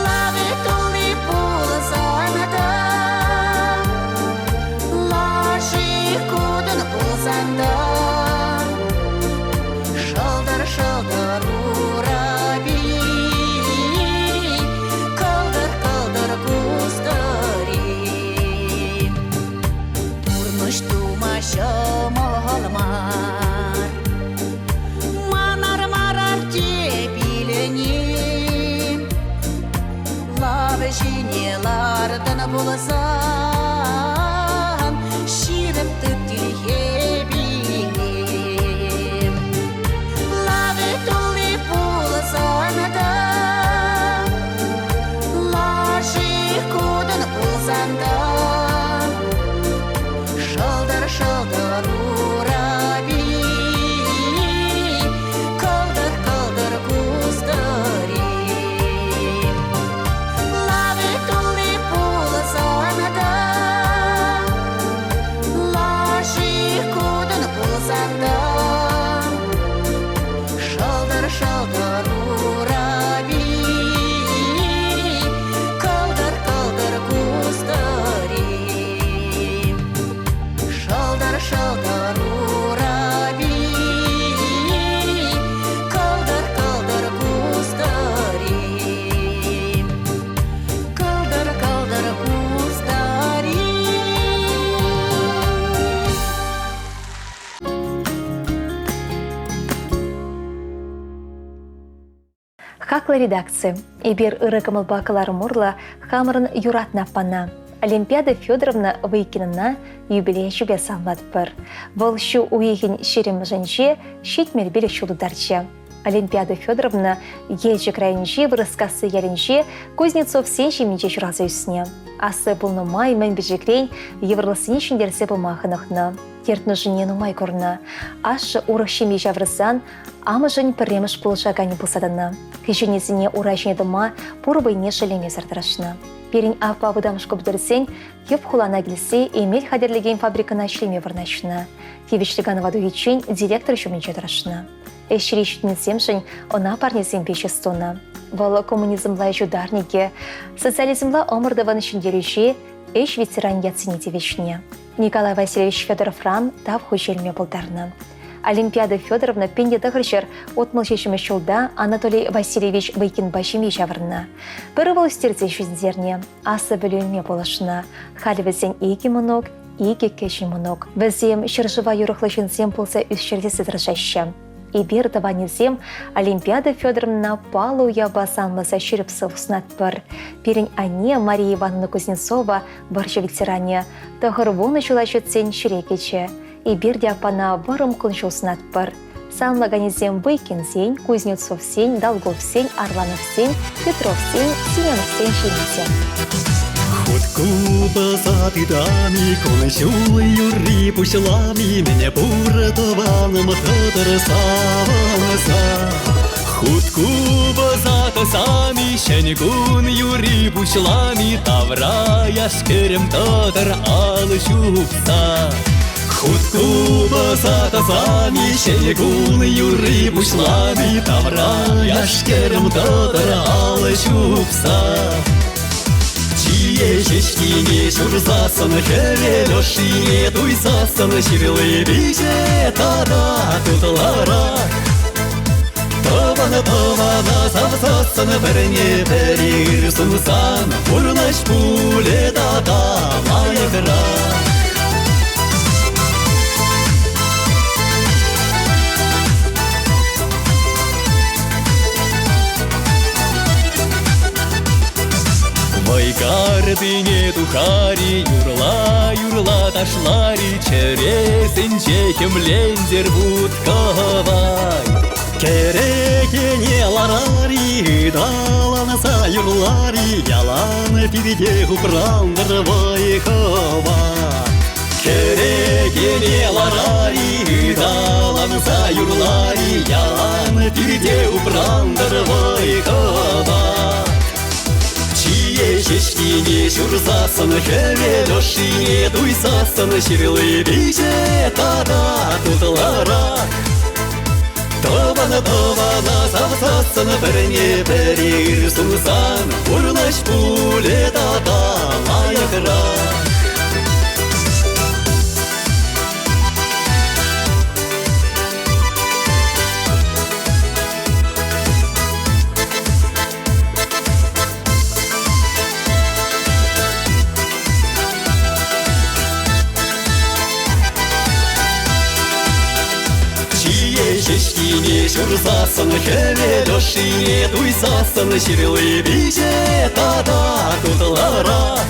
Лавӗ тулли пулсан та, лаши кутӑн пулсан та, шӑлтӑр-шӑлтӑр урапи кӑлтӑр-кӑлтӑр кустӑри. Пурнӑҫ тума ҫӑмӑл мар, манар марар те пилӗне. Лавӗ ҫине лартӑн пулсан, ҫирӗп тыт тилхепине. Лавӗ тулли пулсан та, лаши кутӑн пулсан та, шӑлтӑр-шӑлтӑр урапи кӑлтӑр-кӑлтӑр кустӑри. Лавӗ тулли пулсан та, лаши кутӑн пулсан та, шӑлтӑр-шӑлтӑр урапи кӑлтӑр-кӑлтӑр кустӑри. Шӑлтӑр-шӑлтӑр. Хаклӑ редакци, эпир ырӑ кӑмӑлпа кӑларӑм урлӑ хамӑрӑн юратнӑ аппана Олимпиада Федоровна Войкинӑна юбилей ячӗпе саламлатпӑр. Вӑл ҫу уйӑхӗн ҫирӗммӗшӗнче 75 ҫул тутарчӗ. Олимпиада Федоровна Елчӗк районӗнчи Вырӑскасси ялӗнче Кузнецовсен ҫемйинче ҫуралса ӳснӗ. Аслӑ пулнӑ май мӗн пӗчӗкрен йывӑрлӑхсене ҫӗнтерсе пыма хӑнӑхнӑ. Тертнӑшӗне нумай курнӑ. Ашшӗ урӑх ҫемье ҫавӑрсан амӑшӗн пӗрремӗш пулӑшаканӗ пулса тӑнӑ. Кӗҫӗннисене ура ҫине тӑма пур вӑйне шеллемесӗр тӑрӑшнӑ. Пирӗн аппа вӑтам шкул пӗтерсен тӗп хулана килсе эмел хатӗрлекен фабрикӑна ӗҫлеме вырнаҫнӑ. Тивӗҫлӗ канӑва тухиччен директор ҫумӗнче тӑрӑшнӑ. Ӗҫри ҫитӗнӳсемшӗн ӑна парнесемпе чыс тунӑ. Вӑл коммунизмла ӗҫ ударникӗ, социализмла ӑмӑртӑвӑн ҫӗнтерӳҫи, ӗҫ ветеранӗ ятсене тивӗҫнӗ. Николай Васильевич Федоровран тав хучӗ илме пултарнӑ. Олимпиада Федоровна 1967 ҫулта Анатолий Васильевич Войкинпа ҫемье ҫавӑрнӑ. Пӗр ывӑл ӳстерсе ҫитӗнтернӗ, аслӑ пӗлӳ илме пулӑшнӑ. Халӗ вӗсен икӗ мӑнук, икӗ кӗҫӗн мӑнук. Вӗсем ҫӗршыва юрӑхлӑ ҫынсем пулса ӳсчӗр тесе тӑрӑшаҫҫӗ. Эпир, тӑванӗсем, Олимпиада Федоровна паллӑ уявпа саламласа ҫирӗп сывлӑх сунатпӑр. Пирӗн анне Мария Ивановна Кузнецова вӑрҫӑ ветеранӗ, 90 ҫула ҫитсен ҫӗре кӗчӗ. Эпир те аппана вӑрӑм кун-ҫул сунатпӑр. Саламлаканӗсем Вӑйкинсен, Кузнецовсен, Долговсен, Арлановсен, Петровсен, Семеновсен ҫемйисем. Хут купӑса тытами, кун-ҫул юрри пуҫлами, мӗне пур тӑванӑм тӑтӑр савӑнса. Хут купӑса тӑсами, ҫӗн кун юрри пуҫлами, тавра яш-кӗрӗм тӑтӑр алӑ ҫупса. Хут купӑса тӑсами, ҫӗнӗ кун юрри пуҫлами, тавра яш-кӗрӗм тӑтӑр алӑ ҫупса. Чие ҫеҫкине ҫурсассӑн, хӗвел ӑшшине туйсассӑн, ҫырли пиҫе тата тутларах. Тӑван тӑвана савсассӑн, пӗрне пӗри ыр сунсан, пурнӑҫ пулӗ тата лайӑхрах. Вӑйкартине тухари, юрла-юрла ташлари, чӗресенче хӗмлентер вут-кӑвай. Кӗрекене ларари, ыталанса юрлари, ялан пирте упрантӑр вӑй-хӑват. Кӗрекене ларари, ыталанса юрлари, ялан пирте упрантӑр вӑй-хӑват. Чие ҫеҫкине ҫурсассӑн, хӗвел ӑшшине туйсассӑн, ҫырли пиҫе тата тутларах. Тӑван тӑвана савсассӑн, пӗрне пӗри ыр сунсан, пурнӑҫ пулӗ тата лайӑхрах. Чие ҫеҫкине ҫурсассӑн, хӗвел ӑшшине туйсассӑн, ҫырли пиҫе тата тутларах.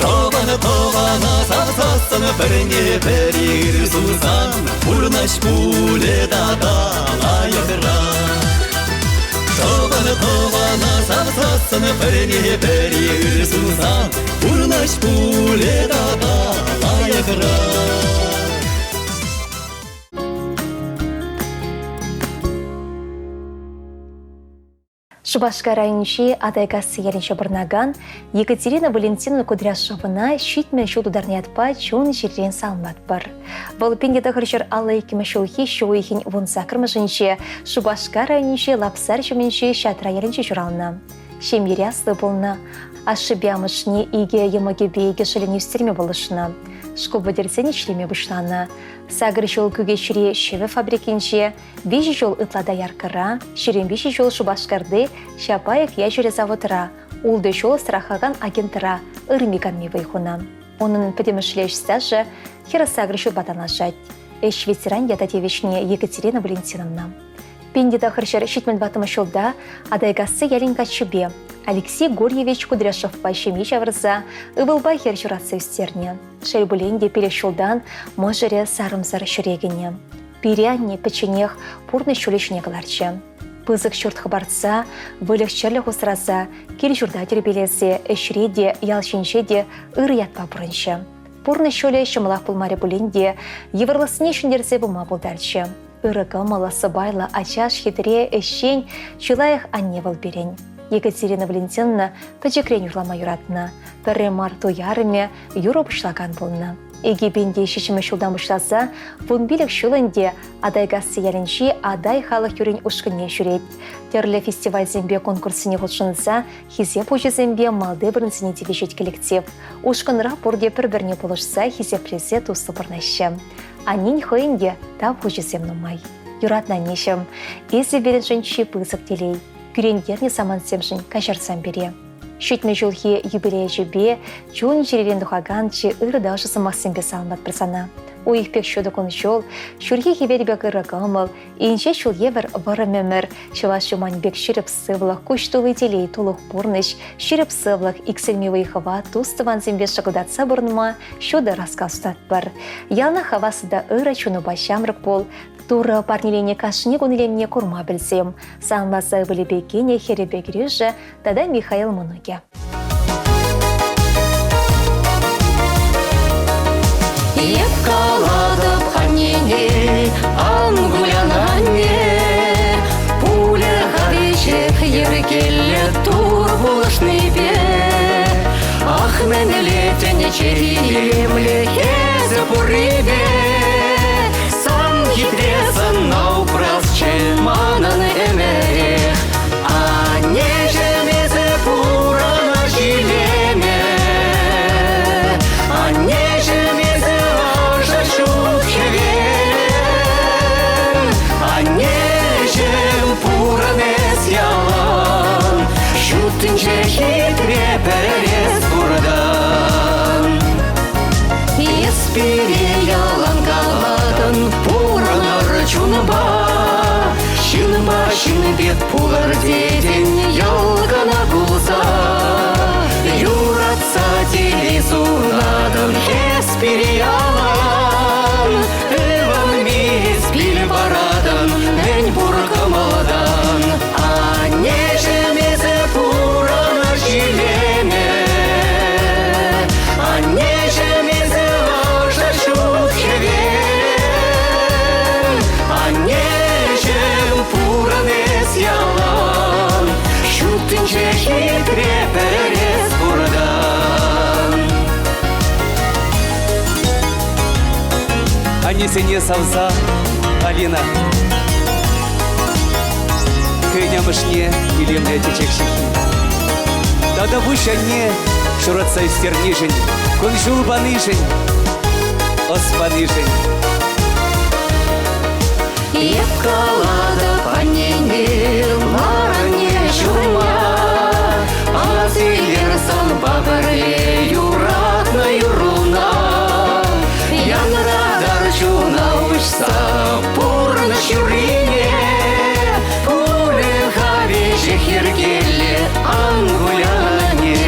Тӑван тӑвана савсассӑн, пӗрне пӗри ыр сунсан, пурнӑҫ пулӗ тата лайӑхрах. Тӑван тӑвана савсассӑн, пӗрне пӗри ыр сунсан, пурнӑҫ пулӗ тата лайӑхрах. Шупашкар районӗнчи Атайкасси ялӗнче пурӑнакан Екатерина Валентиновна Кудряшовӑна 70 ҫул тутарнӑ ятпа чун-чӗререн саламлатпӑр. Вӑл 1952 ҫулхи ҫу уйӑхӗн 18-мӗшӗнче Шупашкар районӗнчи Лапсар ҫумӗнчи Ҫатра ялӗнче ҫуралнӑ. Ҫемьере аслӑ пулнӑ. Ашшӗпе амӑшне икӗ йӑмӑкӗпе икӗ шӑллӗне ӳстерме пулӑшнӑ. Шкул пӗтерсен ӗҫлеме пуҫланӑ. Сакӑр ҫул Кӳкеҫри ҫӗвӗ фабрикинче, Виҫӗ ҫул ытла дояркӑра, 23 ҫул Шупашкарти Чапаев ячӗллӗ заводра, ултӑ ҫул страхлакан агентра ырми-канми вӑй хунӑ. Унӑн пӗтӗмӗшле ӗҫ стажӗ 48 ҫулпа танлашать. Ӗҫ ветеран ята тивӗҫнӗ Екатерина Валентиновна. 1974 ҫулта Атайкасси ялӗн каччипе Алексей Гурьевич Кудряшовпа ҫемье ҫавӑрса ывӑлпа хӗр ҫуратса ӳстернӗ. Шел пулин те пилӗк ҫултан мӑшӑрӗ сарӑмсӑр ҫӗре кӗнӗ. Пире анне пӗчченех пурнӑҫ ҫулӗ ҫине кӑларчӗ. Пысӑк ҫурт хӑпартса, выльӑх-чӗрлӗх усраса, кил-ҫурта тирпейлесе ӗҫре те, ял ҫинче те ырӑ ятпа пурӑнчӗ. Пурнӑҫ ҫулӗ ҫӑмӑлах пулмарӗ пулин те йывӑрлӑхсене ҫӗнтерсе пыма пултарчӗ. Ырӑ кӑмӑллӑ, сӑпайлӑ, ачаш, хитре, ӗҫчен, чи лайӑх анне вӑл пирӗн. Екатерина Валентиновна пӗчӗкрен юрлама юратнӑ. Пӗрре мар туй арӑмӗ юрӑ пуҫлакан пулнӑ. 2007 ҫултан пуҫласа 15 ҫул ӗнтӗ Атайкасси ялӗнчи Атай халӑх юррин ушкӑнне ҫӳрет. Тӗрлӗ фестивальсемпе конкурссене хутшӑнса хисеп хучӗсемпе малти вырӑнсене тивӗҫет коллектив. Ушкӑнра пурте пӗр-пӗрне пулӑшса, хисеплесе туслӑ пурӑнаҫҫӗ. Аннен хӑйӗн те тав хучӗсем нумай. Юратнӑ аннеҫӗм, эсӗ пирӗншӗн чи пысӑк телей. Кӳрентернӗ самантсемшӗн каҫарсам пире. 70 ҫулхи юбилейӗпе чун-чӗререн тухакан чи ырӑ та ӑшӑ сӑмахсемпе саламлатпӑр сана. Уйӑх пек ҫутӑ кун-ҫул, ҫурхи хӗвел пек ырӑ кӑмӑл, инҫе ҫул евӗр вӑрӑм ӗмӗр, чӑваш юман пек ҫирӗп сывлӑх, куҫ тулли телей, тулӑх пурнӑҫ, ҫирӗп сывлӑх, иксӗлми вӑй-хӑват, тус-тӑвансемпе шӑкӑлтатса пурӑнма ҫутӑ рассказ тӑватпӑр. Яланах хаваслӑ та ырӑ чунупа ҫамрӑк пул, Турӑ парнеленӗ кашни кун илемне курма пӗлсем. Саламласа ывӑлӗпе кинӗ, хӗрӗпе кӗрӳшӗ тата Михаил мӑнукӗ. Эп калатӑп аннене, ан кулян, анне, пулӗ-ха веҫех йӗркеллӗ Тур пулӑшнипе. Ах, мӗнле тӗнче илемлӗ эсӗ пуррипе, сан хитре сӑнна упрасчӗ манӑн ӗмӗрех. Аннеҫӗм, эсӗ пурӑнӑҫ илемӗ. Аннеҫӗм, эсӗ ӑшӑ ҫут хӗвел. Аннеҫӗм, пурӑн эс ялан. Ҫут тӗнче хитре пӗр эс пуртан. Эс пире ялан калатӑн, пурӑнӑр чунпа. Ҫынпа ҫын пек пулӑр тетӗн, йӑл кӑна кулса. Юратса телей сунатӑн эс пире ялан. Ывӑнми эс пил паратӑн мӗн пур кӑмӑлтан. Аннеҫӗм, эсӗ пурӑнӑҫ илемӗ. Аннеҫӗм, эсӗ ӑшӑ ҫут хӗвел. Аннеҫӗм, пурӑн эс ялан, ҫут тӗнче хитре пӗр эс пуртан. Аннесене савса Алина хӑйӗн амӑшне илемлӗ чечек ҫыххи. Тата пуҫ анне шуратса ӳстернишӗн, кун-ҫул панишӗн, ӑс панишӗн. Эп калатӑп аннене, мар анне ҫумма, Асилер санпа пӗрле юратнӑ юрруна. Янратар чуна уҫса пурнӑҫ юррине, Пулӗ-ха веҫех йӗркеллӗ, ан кулян, анне.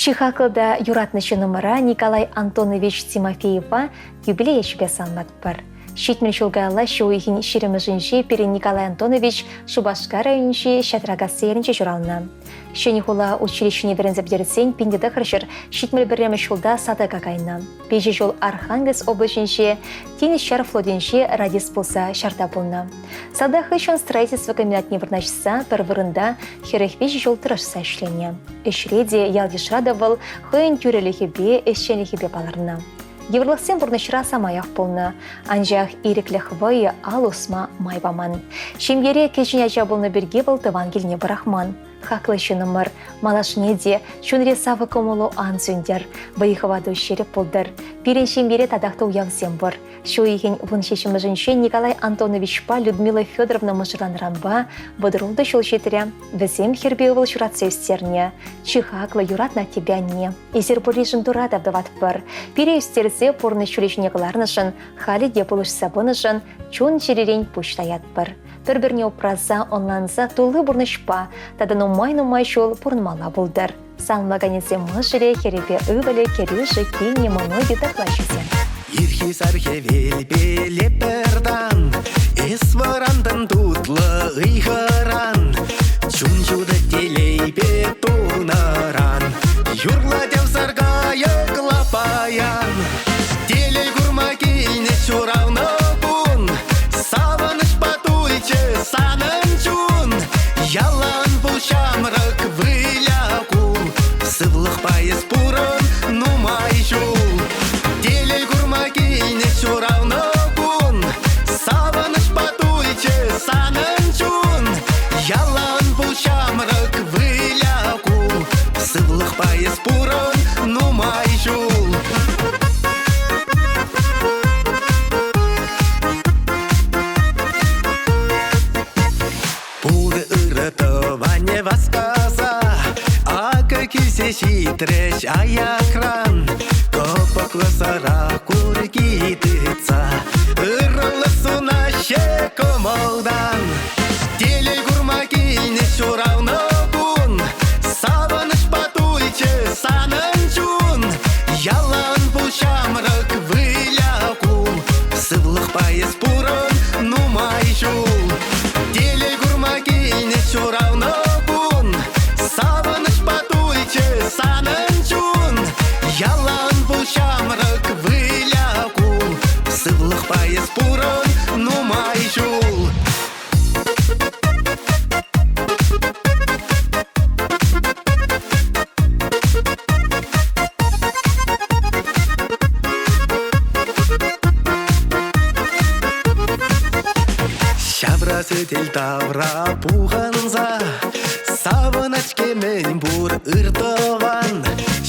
Чи хаклӑ та юратнӑ ҫыннӑмӑра Николай Антонович Тимофеева юбилей ячӗпе саламлатпӑр. 70 ҫул каялла ҫу уйӑхӗн ҫирӗмӗшӗнче пирӗн Николай Антонович Шупашкар районӗнчи Ҫатракасси ялӗнче ҫуралнӑ. Ҫӗнӗ хула училищине вӗренсе пӗтерсен 1971 ҫулта садика кайнӑ. Виҫӗ ҫул Архангельск облаҫӗнче Тинӗс ҫар флотӗнче радист пулса ҫарта пулнӑ. Салтак хыҫҫӑн строительство комбинатне вырнаҫса пӗр вырӑнта 43 ҫул тӑрӑшса ӗҫленӗ. Ӗҫре те, ял-йышра та вӑл хӑйӗн тӳрӗлӗхӗпе, ӗҫченлӗхӗпе палӑрнӑ. Йывӑрлӑхсем пурнӑҫра самаях пулнӑ, анчах ирӗклӗх вӑйӗ ал усма май паман. Ҫемьере кӗҫӗн ача пулнӑ пирки вӑл тӑван килне пӑрахман. Хаклӑ ҫыннӑмӑр, малашне те чунри савӑк кӑмӑлу ан сӳнтӗр, вӑй-хӑвату ҫирӗп пултӑр. Пирӗн ҫемьере татах та уявсем пур. Ҫу уйӑхӗн 17-мӗшӗнче Николай Антоновичпа Людмила Федоровна мӑшӑрланнӑранпа 36 ҫул ҫитрӗ. Вӗсем хӗрпе ывӑл ҫуратса ӳстернӗ. Чи хаклӑ, юратнӑ аттепе анне. Эсир пурришӗн тура тав тӑватпӑр. Пире ӳстерсе пурнӑҫ ҫулӗ ҫине кӑларнӑшӑн, халӗ те пулӑшса пынӑшӑн чун-чӗререн пуҫ таятпӑр. Пӗр-пӗрне упраса, ӑнланса тулли пурнӑҫпа тата нумай-нумай ҫул пурӑнмалла пултӑр. Саламлаканӗсем мӑшӑрӗ, хӗрӗпе ывӑлӗ, кӗрӳшӗ, кинӗ, мӑнукӗ, тӑхлачисем. Ирхи сар хӗвелпеле пӗртан Эс вӑрантӑн тутлӑ ыйхӑран Чун ҫутӑ телейпе тулнӑран Юрлать ав саркайӑк лапаян Телей курма килнӗ ҫуралнӑ кун Савӑнӑҫпа тулчӗ санӑн чун Ялан пул ҫамрӑк выля кул Сывлӑхпа эс пурӑн нумай ҫул Телей курма килнӗ ҫуралнӑ кун Савӑнӑҫпа тулчӗ санӑн чун Ялан пул ҫамрӑк выля кул Сывлӑхпа эс пурӑн нумай ҫул. Пур ырӑ тӑванӗ васкаса Акӑ килсе ҫитрӗҫ аякран. Кӑпӑклӑ сӑра курки тытса Ырӑлӑх сунаҫҫӗ кӑмӑлтан. Телей курма килнӗ ҫуралнӑ кун Савӑнӑҫпа тулчӗ санӑн чун. Ялан пул ҫамрӑк, выля кул. Сывлӑхпа эс пурӑн нумай ҫул. Телей курма килнӗ ҫуралнӑ кун Савӑнӑҫпа тулчӗ санӑн чун. Ялан пул ҫамрӑк, выля кул. Сывлӑхпа эс пурӑн нумай ҫул. Ҫавра сӗтел тавра пухӑнса Савӑнать-ҫке мӗн пур ыр тӑван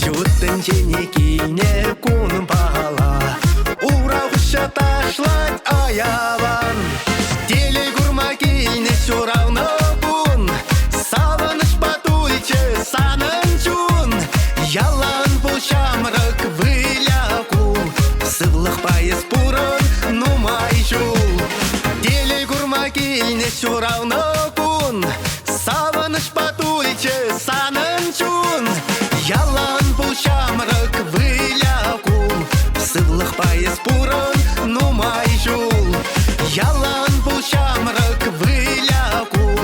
Ҫут тӗнчене килнӗ кунпала Ура хуҫа ташлать аялан Телей курма килнӗ ҫуралнӑ кун Савӑнӑҫпа тулчӗ санӑн чун Ялан пул ҫамрӑк, выля кул Сывлӑхпа эс пурӑн нумай ҫул Телей курма килнӗ ҫуралнӑ кун Савӑнӑҫпа тулчӗ санӑн чун Ялан пул ҫамрӑк, выля кул Сывлӑхпа эс пурӑн нумай ҫул Ялан пул ҫамрӑк, выля кул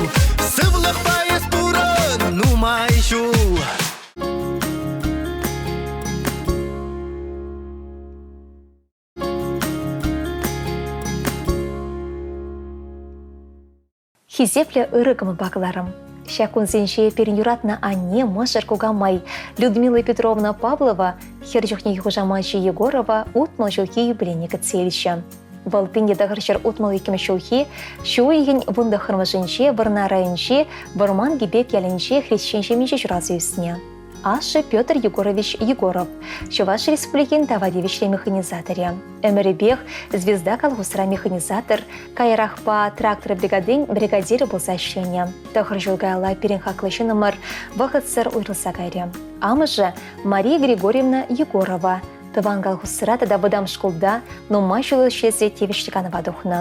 Сывлӑхпа эс пурӑн нумай ҫул. Хисеплӗ ырӑ кӑмӑлпа кӑларӑм. Ҫак кунсенче пирӗн юратнӑ анне, мӑшӑр, кукамай Людмила Петровна Павлова хӗр чухнехи хушамачӗ Егорова 60 ҫулхи юбилейне кӗтсе илчӗ. Вӑл 1962 ҫулхи ҫу уйӑхӗн 19-мӗшӗнче Вӑрнар районӗнчи Вӑрман Кипек ялӗнче хресчен ҫемйинче ҫуралса ӳснӗ. Ашшӗ Петр Егорович Егоров, Чӑваш Республикин тава тивӗҫлӗ механизаторӗ. Ӗмӗрӗпех «Звезда» колхозра механизатор, каярахпа трактор бригадин бригадирӗ пулса ӗҫленӗ. Тӑхӑр ҫул каялла пирӗн хаклӑ ҫыннӑмӑр вӑхӑтсӑр уйрӑлса кайрӗ. Амӑшӗ Мария Григорьевна Егорова тӑван колхозра тата вӑтам шкулта нумай ҫул ӗҫлесе тивӗҫлӗ канӑва тухнӑ.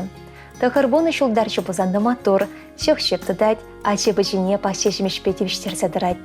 Тӑхӑрвунӑ ҫултарчӗ пулсан та маттур, чӑх-чӗп тытать, ачи-пӑчине пахча ҫимӗҫпе тивӗҫтерсе тӑрать.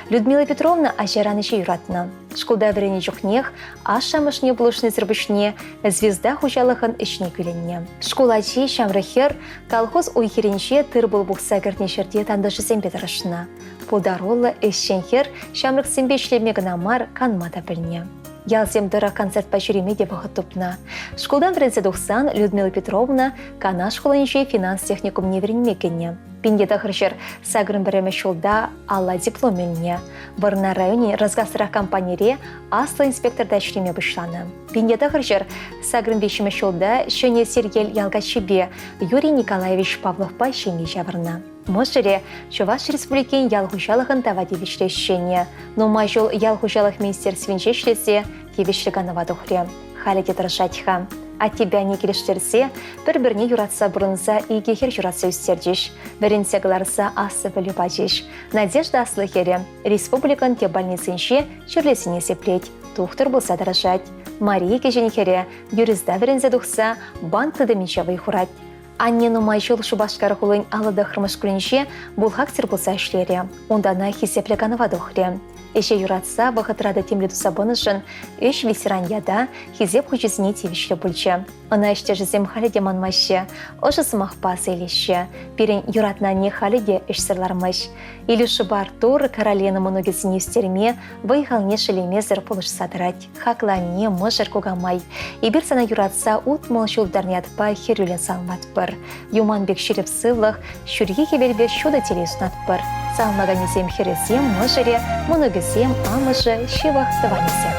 Людмила Петровна ачаран ӗҫе юратнӑ. Шкулта вӗреннӗ чухнех ашшӗ-амӑшне пулӑшнисӗр пуҫне «Звезда» хуҫалӑхӑн ӗҫне кӳлӗннӗ. Шкул ачи ҫамрӑк хӗр колхоз уй-хирӗнче тыр-пул пухса кӗртнӗ ҫӗрте тантӑшӗсемпе тӑрӑшнӑ. Пултаруллӑ ӗҫчен хӗр ҫамрӑксемпе ӗҫлеме кӑна мар, канма та пӗлнӗ. Ялсем тӑрӑх концертпа ҫӳреме те вӑхӑт тупнӑ. Шкултан вӗренсе тухсан Людмила Петровна Канаш хулинче финанс техникумне вӗренме кӗнӗ. 1981 ҫулта алла диплом илнӗ. Вӑрнар районӗн Росгазстрах компанире аслӑ инспекторта ӗҫлеме пуҫланӑ. 1983 ҫулта Ҫӗнӗ Сергел ял каччипе Юрий Николаевич Павловпа ҫемье ҫавӑрнӑ. Мӑшӑрӗ Чӑваш Республикин ял хуҫалӑхӑн тава тивӗҫлӗ ӗҫченӗ. Нумай ҫул ял хуҫалӑх министерствинче ӗҫлесе тивӗҫлӗ канӑва тухрӗ. Халӗ те тӑрӑшать-ха. Аттепе анне килӗштерсе, пӗр-пӗрне юратса пурӑнса икӗ хӗр ҫуратса ӳстерчӗҫ. Вӗрентсе кӑларса аслӑ пӗлӳ пачӗҫ. Надежда аслӑ хӗрӗ республикӑн тӗп больницинче чирлесене сиплет, тухтӑр пулса тӑрӑшать. Мария кӗҫӗн хӗрӗ юриста вӗренсе тухса банк тытӑмӗнче вӑй хурать. Анне нумай ҫул Шупашкар хулин 59-мӗш шкулӗнче бухгалтер пулса ӗҫлерӗ. Унтанах хисеплӗ канӑва тухрӗ. Ӗҫе юратса вӑхӑтра та тимлӗ туса пынӑшӑн ӗҫ ветеран ята, хисеп хучӗсене тивӗҫлӗ пулчӗ. Ӑна ӗҫтешӗсем халӗ те манмаҫҫӗ, ӑшӑ сӑмахпа аса илеҫҫӗ. Пирӗн юратнӑ анне халӗ те ӗҫсӗр лармасть. Илюшӑпа Артур Каролина мӑнукӗсене ӳстерме, вӑй-халне шеллемесӗр пулӑшса тӑрать. Хаклӑ анне, мӑшӑр, кукамай, эпир сана юратса 60 ҫул ятпа хӗрӳллӗн саламлатпӑр. Юман пек ҫирӗп сывлӑх, ҫурхи хӗвелпе ҫутӑ телей сунатпӑр. Саламлаканӗсем хӗрӗсем, мӑшӑрӗ, мӑнукӗсем, амӑшӗ, ҫывӑх тӑванӗсем.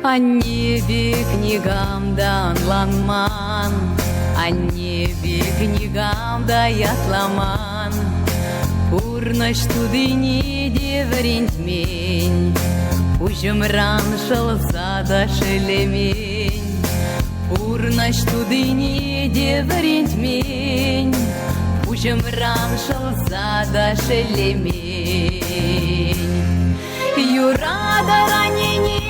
Анне пек никам та ӑнланман, Анне пек никам та ятламан. Пурнӑҫ тутине те вӗрентмен, Пуҫӑмран шӑлса та шеллемен. Пурнӑҫ тутине те вӗрентмен, Пуҫӑмран шӑлса та шеллемен. Юратӑр аннене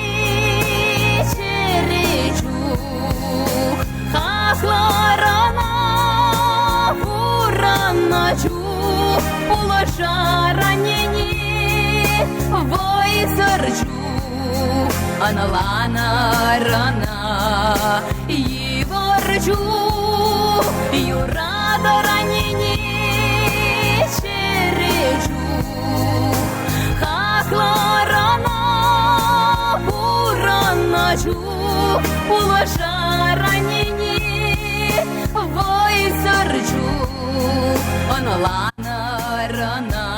чӗре чух, Хаклӑр ӑна пурӑннӑ чух, Пулӑшар аннене вӑйсӑр чух, Ӑнланӑр ӑна йывӑр чух, Юратӑр аннене чӗре чух. Хаклӑр ӑна пурӑннӑ чух, пулӑшар аннене вӑйсӑр чух, ӑнланӑр ӑна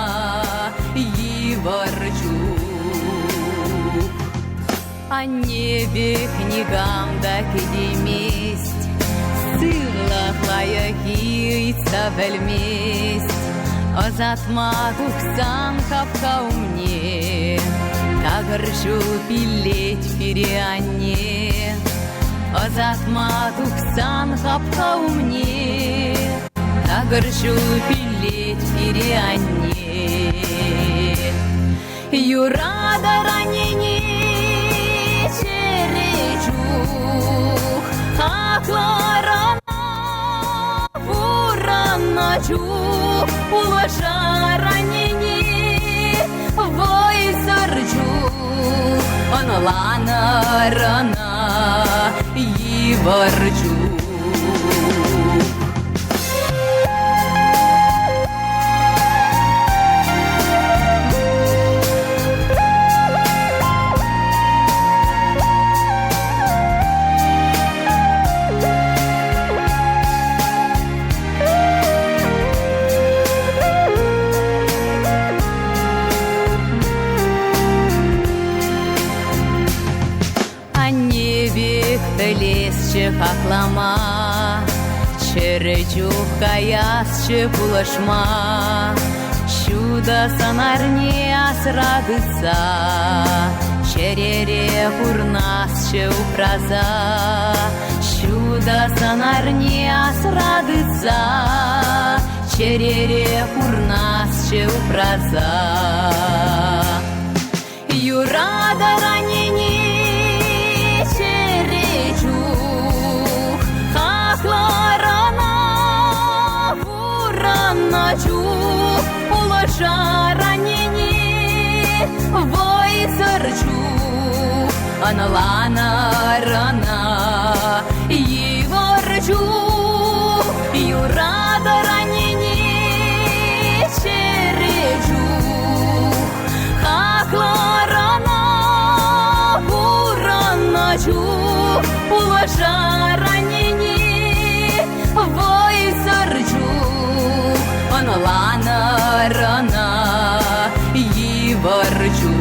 йывӑр чух. Анне пек никам та кӗтеймест, сывлӑх лайӑххи ыйтса пӗлмест. Ӑсатма тухсан хапха умне такӑр ҫул пиллет пире анне. Ӑсатма тухсан хапха умне такӑр ҫул пиллет пире анне. Юратӑр аннене чӗре чух, хаклӑр ӑна пурӑннӑ чух, пулӑшар аннене вӑйсӑр чух, ӑнланӑр ӑна йывӑр чух. Анне пек пӗлесчӗ хаклама, Чӗрӗ чух каясчӗ пулӑшма. Ҫутӑ сӑнарне асра тытса, Чӗрере пурнасчӗ упраса. Ҫутӑ сӑнарне асра тытса, Чӗрере пурнасчӗ упраса. Юратӑр аннене чӗре чух, хаклӑр ӑна пурӑннӑ чух, пулӑшар аннене вӑйсӑр чух, ӑнланӑр ӑна йывӑр чух, юратӑр аннене чӗре чух. Хаклӑр ӑна пурӑннӑ чух, пулӑшар аннене вӑйсӑр чух, ӑнланӑр ӑна йывӑр чух.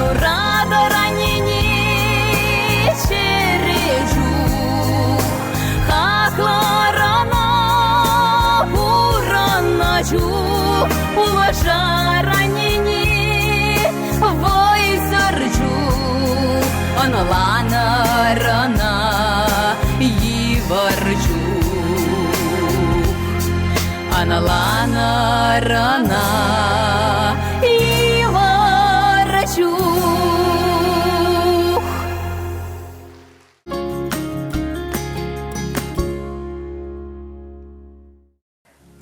Юратӑр аннене чӗре чух, хаклӑр ӑна пурӑннӑ чух, пулӑшар аннене вӑйсӑр чух, ӑнланӑр ӑна йывӑр чух. Ӑнланӑр ӑна йывӑр чух.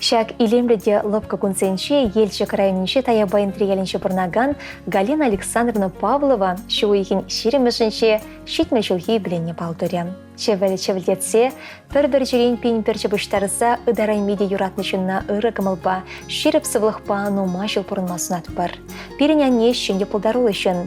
Ҫак илемлӗ те лӑпкӑ кунсенче Елчӗк районӗнчи Таяпа Энтри ялӗнче пурӑнакан Галина Александровна Павлова ҫу уйӑхӗн 20-мӗшӗнче 70 ҫулхи юбилейне паллӑ турӗ. Чӗвӗл чӗвӗлтетсе, пӗр пӗрчӗрен пин пӗрчӗ пуҫтарса ытарайми те юратнӑ ҫынна ырӑ кӑмӑлпа, ҫирӗп сывлӑхпа нумай ҫул пурӑнма сунатпӑр. Пирӗн анне ҫӗнӗ пултаруллӑ ҫын.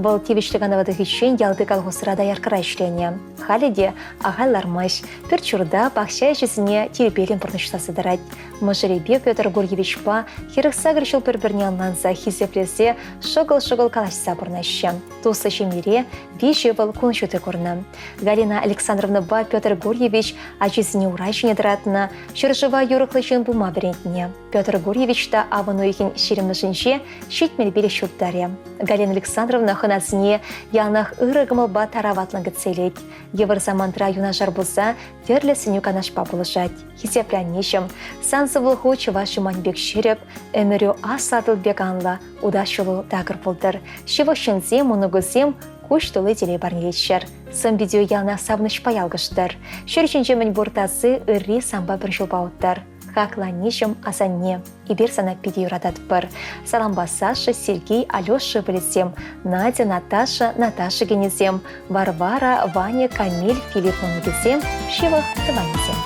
Вӑл тивӗҫлӗ канӑва тухиччен ялти колхозра дояркӑра ӗҫленӗ. Халӗ те ахаль лармасть, пӳрт-ҫурта, пахча ӗҫӗсене тирпейлӗн пурнӑҫласа тӑрать. Мӑшӑрӗпе Петр Гурьевичпа 48 ҫул пӗр-пӗрне ӑнланса, хисеплесе, шӑкӑл-шӑкӑл калаҫса пурӑнаҫҫӗ. Туслӑ ҫемьере виҫӗ ывӑл кун ҫути курнӑ. Галина Александровнӑпа Петр Гурьевич ачисене ура ҫине тӑратнӑ, ҫӗршыва юрӑхлӑ ҫын пулма вӗрентнӗ. Петр Гурьевич та авӑн уйӑхӗн 20-мӗшӗнче 75 ҫурт тарӗ. Галина Александровна хӑнасене яланах ырӑ кӑмӑлпа тараватлӑн кӗтсе илет. Йывӑр самантра юнашар пулса тӗрлӗ сӗнӳ-канашпа пулӑшать. Хисеплӗ аннеҫӗм, сан сывлӑху чӑваш юман пек ҫирӗп, ӗмӗрӳ аслӑ Атӑл пек анлӑ, утас ҫулу такӑр пултӑр. Ҫывӑх ҫынсем, мӑнукусем куҫ тулли телей парнелеччӗр. Сӑн-питӳ яланах савӑнӑҫпа ялкӑштӑр. Ҫӗр ҫинче мӗнпур таси ырри санпа пӗр ҫулпа уттӑр. Хаклӑ аннеҫӗм, асанне, эпир сана питӗ юрататпӑр. Салампа Саша, Сергей, Алеша ывӑлӗсем, Надя, Наташа, Наташа кинӗсем, Варвара, Ваня, Камиль, Филипп мӑнукӗсем, ҫывӑх тӑванӗсем.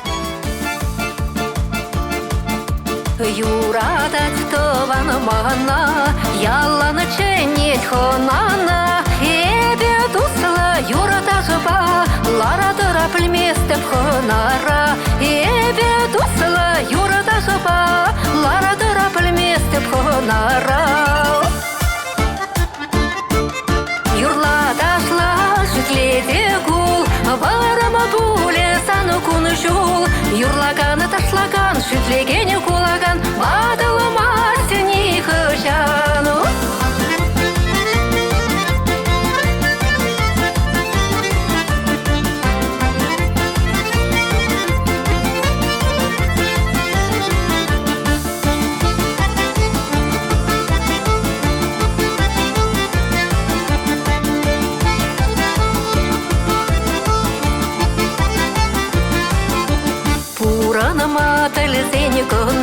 Юратать тӑван мана, ялан чӗнет хӑнана. Эпӗ туслӑ юрташпа лара-тӑра пӗлместӗп хӑнара. Эпӗ туслӑ юрташпа лара-тӑра пӗлместӗп хӑнара. Юрла, ташла, шӳтле кул, вӑрӑм пулӗ сан кун-ҫул. Юрлакан, ташлакан, шӳтлекен, кулакан ватӑлмасть нихӑҫан. Пурӑнма пӗлсен кӑна.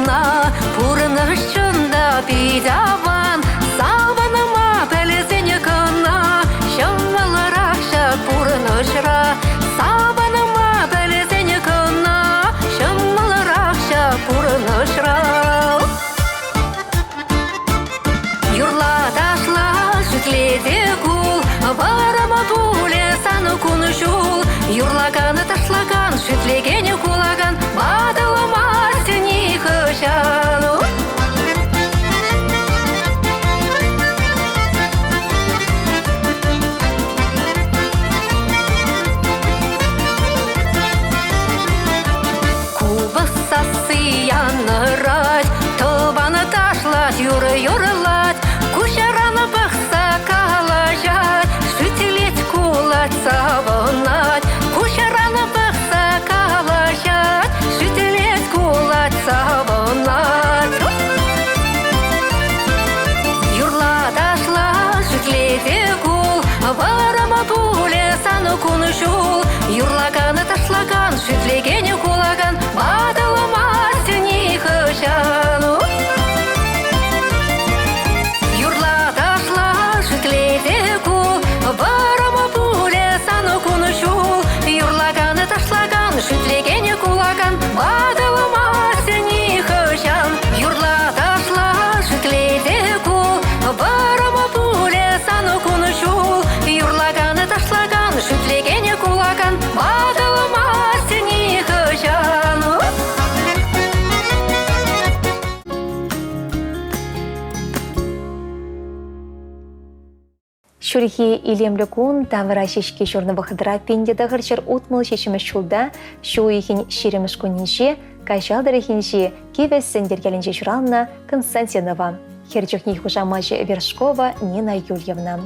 Ҫурхи илемлӗ кун тавра ҫеҫке ҫурнӑ вӑхӑтра 1967 ҫулта ҫу уйӑхӗн ҫирӗмӗш кунӗнче Каҫал тӑрӑхӗнчи Кивӗ Сӗнтӗр ялӗнче ҫуралнӑ Константинова. Хӗр чухнехи хушамачӗ Вершкова Нина Юльевна.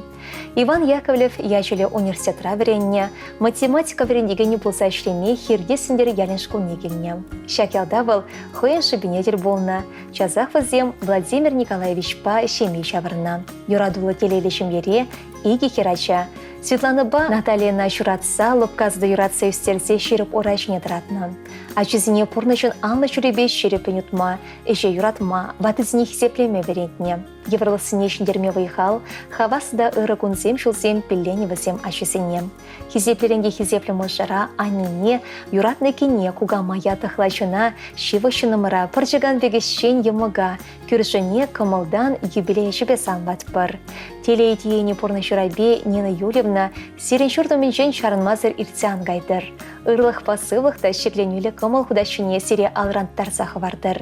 Иван Яковлев ячӗллӗ университетра вӗреннӗ, математика вӗрентекенӗ пулса ӗҫлеме Хирти Сӗнтӗр ялӗн шкулне килнӗ. Ҫак ялта вӑл хӑйӗн шӑпине тӗл пулнӑ. Часах вӗсем Владимир Николаевичпа ҫемье ҫавӑрнӑ. Юратуллӑ телейлӗ ҫемьере икӗ хӗрача. Светланӑпа Натальйӑна ҫуратса, лӑпкаса юратса ӳстерсе ҫирӗп ура ҫине тӑратнӑ. Ачисене пурнӑҫӑн анлӑ ҫулӗпе ҫирӗппӗн утма, ӗҫе юратма, ватӑсене хисеплеме вӗрентнӗ. Йывӑрлӑхсене ҫӗнтерме вӑй-хал, хавас та ырӑ кунсем ҫулсем пилленӗ вӗсем ачисене. Хисеплӗрен те хисеплӗ мӑшӑра, аннене, юратнӑ кине, кукамая, тӑхлачӑна, ҫывӑх ҫыннӑмӑра, пӑрчӑкан пек ӗҫчен йӑмӑка, кӳршӗне кӑмӑлтан юбилей ӗҫӗпе саламлатпӑр. Телей тиенӗ пурнӑҫ урапи Нина Юрьевна сирӗн ҫурт умӗнчен чарӑнмасӑр иртсе ан кайтӑр. Ырлӑхпа сывлӑх та ҫӗкленӳллӗ кӑмӑл хутаҫҫине сире алран тарса хӑвартӑр.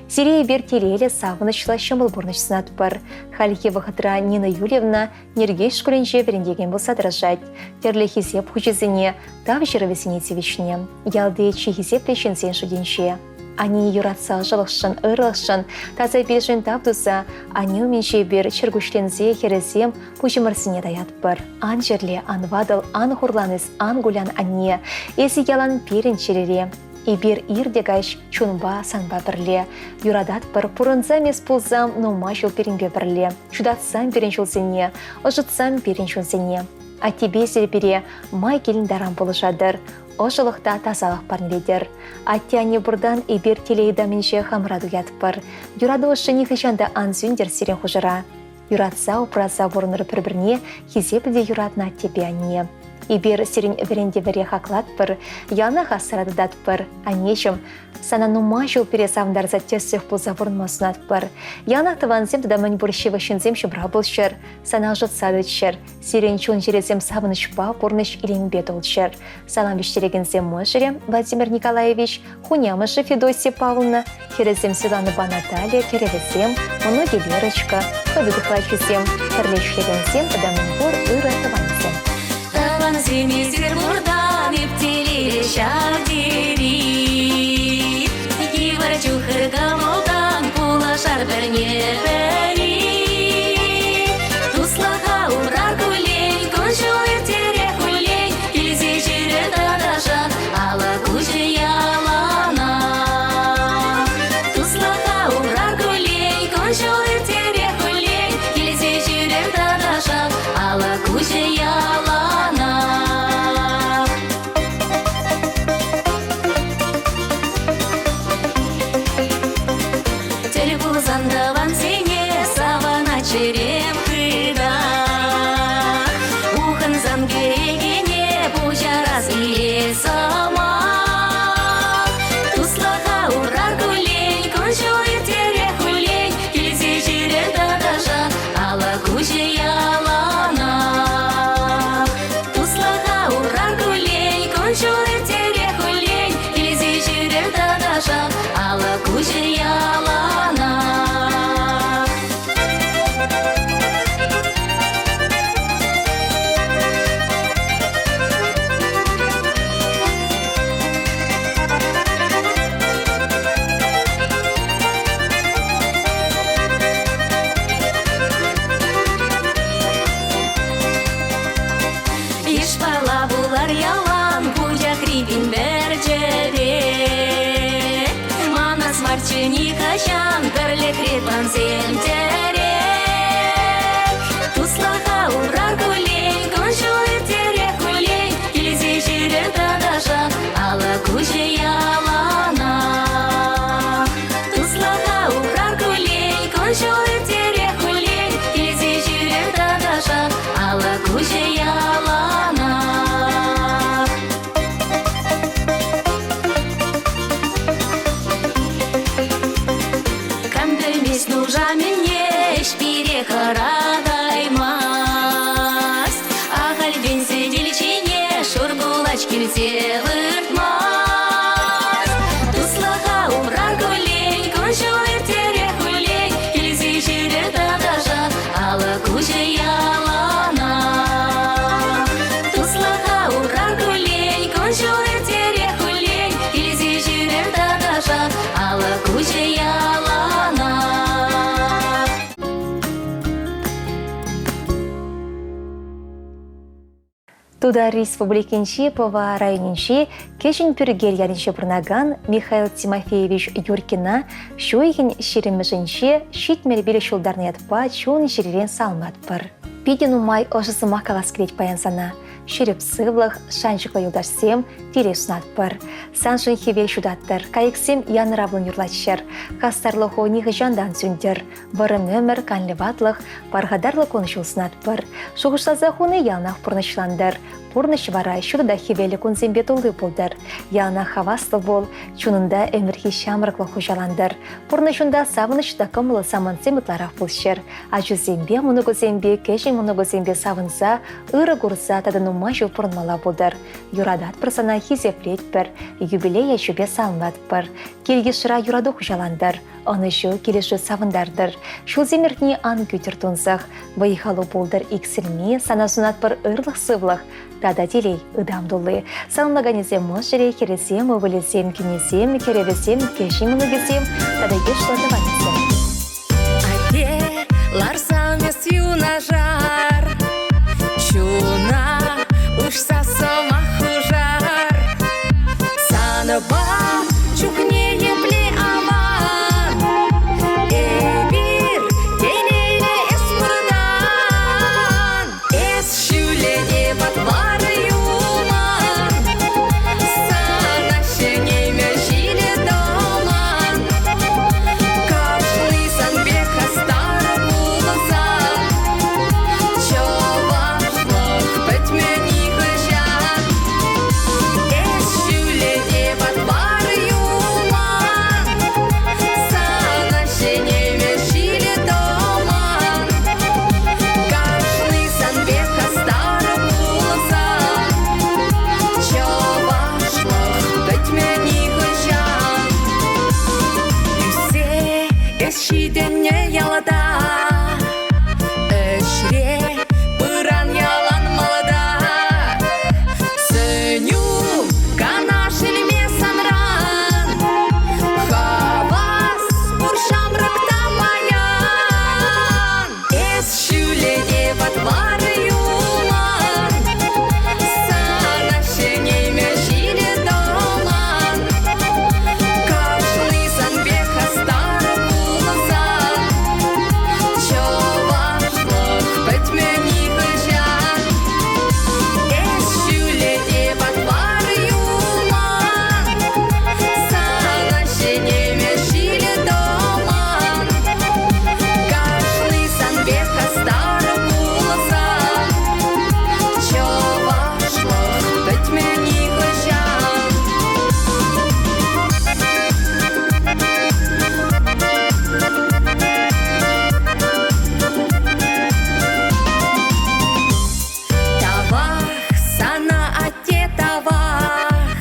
Сире эпир телейлӗ, савӑнӑҫлӑ, ҫӑмӑл пурнӑҫ сунатпӑр. Хальхи вӑхӑтра Нина Юрьевна Нӗркеҫ шкулӗнче вӗрентекен пулса тӑрӑшать, тӗрлӗ хисеп хучӗсене, тав ҫырӑвӗсене тивӗҫнӗ. Ялти чи хисеплӗ ҫынсен шутӗнче. Аннене юратса ӑшӑлӑхшӑн, ырлӑхшӑн, таса пиршӗн тав туса анне умӗнче эпир чӗркуҫленсе хӗрӗсем пуҫӑмӑрсене таятпӑр. Ан чирле, ан ватӑл, ан хурлан эс, ан кулян, анне. Эсӗ ялан пирӗн чӗрере. Эпир ир те каҫ чунпа санпа пӗрле. Юрататпӑр, пурӑнсам эс пулсам нумай ҫул пирӗнпе пӗрле. Ҫутатсам пирӗн ҫулсене, ӑшӑтсам пирӗн чунсене. Аттепе сире пире май килнӗ таран пулӑшатӑр, ӑшӑлӑх та тасалӑх парнелетӗр. Атте-анне пуртан эпир телей ытамӗнче хамӑра туятпӑр. Юрату ӑшши нихӑҫан та ан сӳнтӗр сирӗн хушӑра. Юратса, упраса пурӑнӑр пӗр-пӗрне, хисеплӗ те юратнӑ аттепе анне. Эпир сирӗн вӗрентӗвӗре хаклатпӑр, яланах асра тытатпӑр. Аннеҫӗм, сана нумай ҫул пире савӑнтарса тӗслӗх пулса пурӑнма сунатпӑр. Яланах тӑвансем тата мӗнпур ҫывӑх ҫынсем ҫумра пулччӑр, сана ӑшӑтса тӑччӑр, сирӗн чун-чӗресем савӑнӑҫпа, пурнӑҫ илемӗпе тулччӑр. Салам вӗҫтерекенсем мӑшӑрӗ Владимир Николаевич, хунямӑшӗ Федосия Павловна, хӗрӗсем Светланӑпа Наталья, кӗрӗвӗсем, мӑнукӗ Верочка, хӑтӑ тыхлачӗсем, пӗрле ӗҫлекенсем тата мӗнпур ырӑ тӑвансем. Тӑвансем эсир пуртан эп телейлӗ ҫав тери. Йывӑр чух ыр кӑмӑлтан пулӑшар пӗрне-пӗри. Туслӑха упрар куллен, кун-ҫул ирттерех хуллен, килсе ҫӳрер тӑтӑшах, алӑк уҫӑ яланах. Туслӑха упрар куллен, кун-ҫул ирттерех хуллен, килсе ҫӳрер тӑтӑшах, алӑк уҫӑ яланах. Тӗл пулсан тӑвансене савӑнать чӗрем хытах. Ухӑнсан кӗрекене пуҫарас килет сӑмах. Туслӑха упрар куллен, кун-ҫул ирттерех хуллен, килсе ҫӳрер тӑтӑшах, алӑк уҫӑ яланах. Туслӑха упрар куллен, кун-ҫул ирттерех хуллен, килсе ҫӳрер тӑтӑшах, алӑк уҫӑ яланах. Йышпала пулар ялан пучахри пин-пӗрчӗре. Манас марччӗ нихӑҫан пӗрлӗхре тӑвансем тӗрек. Туслӑха упрар куллен, кун-ҫул ирттерех хуллен, килсе ҫӳрер тӑтӑшах, алӑк уҫӑ яланах. Туслӑха упрар куллен, кун-ҫул ирттерех хуллен, килсе ҫӳрер тӑтӑшах, алӑк уҫӑ яланах. Кам пӗлмест нуша мӗнне, ӗҫ пире хӑратаймасть. Ахальтен сӗтел ҫине шур кулач килсе выртмасть. Туслӑха упрар куллен, кун-ҫул ирттерех хуллен, килсе ҫӳрер тӑтӑшах, алӑк уҫӑ яланах. Тутар Республикинчи Пӑва районӗнчи Кӗҫӗн Пӳркел ялӗнче пурӑнакан Михаил Тимофеевич Юркина ҫу уйӑхӗн ҫирӗммӗшӗнче 75 ҫултарнӑ ятпа чун-чӗререн саламлатпӑр. Питӗ нумай ӑшӑ сӑмах калас килет паян сана. Ҫирӗп сывлӑх, шанчӑклӑ юлташсем, телей сунатпӑр. Саншӑн хӗвел ҫутаттӑр, кайӑксем янӑравлӑн юрлаччӑр. Хастарлӑху нихӑҫан та ан сӳнтӗр. Вӑрӑм ӗмӗр, канлӗ ватлӑх, пархатарлӑ кун-ҫул сунатпӑр. Шухӑшласа хуни яланах пурнӑҫлантӑр. Пурнӑҫ вара ҫутӑ та хӗвеллӗ кунсемпе тулли пултӑр. Яланах хаваслӑ пул, чунунта ӗмӗрхи ҫамрӑклӑх хуҫалантӑр. Пурнӑҫунта савӑнӑҫ та кӑмӑллӑ самантсем ытларах пулччӑр. Ачусемпе, мӑнукусемпе, кӗҫӗн мӑнукусемпе савӑнса, ырӑ курса тата нумай ҫул пурӑнмалла пултӑр. Юрататпӑр сана, хисеплетпӗр, юбилей ячӗпе саламлатпӑр. Кил-йышра юрату хуҫалантӑр. Ӑнӑҫу, килӗшӳ савӑнтартӑр. Ҫулсем иртни ан кӳтӗр тунсӑх. Вӑй-халу пултӑр иксӗлми, сана сунатпӑр ырлӑх-сывлӑх тата телей, ытам тулли. Саламлаканӗсем мӑшӑрӗ, хӗрӗсем, ывӑлӗсем, кинӗсем, кӗрӗвӗсем, кӗҫӗн мӑнукӗсем тата йышлӑ тӑванӗсем. Атте, ларсан эс юнашар, чуна уҫса сӑмах хушар. Санпа чухне епле аван, эпир телейлӗ эс пурӑнан. Эс ҫӳле те патвар юлман, сана ҫӗнеймӗ ҫилӗ тӑман. Кашни сан пек хастар пулсан, чӑвашлӑх пӗтмӗ нихӑҫан. Эс ҫӳле те патвар юлман, сана ҫӗнеймӗ ҫилӗ тӑман. Кашни сан пек хастар пулсан, чӑвашлӑх пӗтмӗ нихӑҫан. Ӳссе эс ҫитӗннӗ ялта, ӗҫре пыран ялан малта. Сӗнӳ канаш илме санран, хавас пур ҫамрӑк та паян. Эс ҫӳле те патвар юлман, сана ҫӗнеймӗ ҫилӗ тӑман. Кашни сан пек хастар пулсан, чӑвашлӑх пӗтмӗ нихӑҫан. Эс ҫӳле те патвар юлман, сана ҫӗнеймӗ ҫилӗ тӑман. Кашни сан пек хастар пулсан, чӑвашлӑх пӗтмӗ нихӑҫан. Тавах сана, атте, тавах,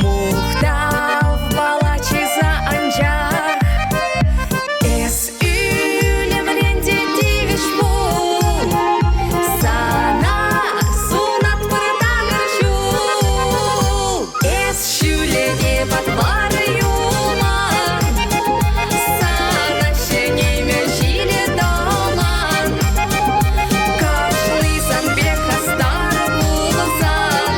мухтав палачиса анчах. Эс ӳлӗмрен те тивӗҫ пул, сана сунатпӑр такӑр ҫул. Эс ҫӳле те патвар юлман, сана ҫӗнеймӗ ҫилӗ тӑман. Кашни сан пек хастар пулсан,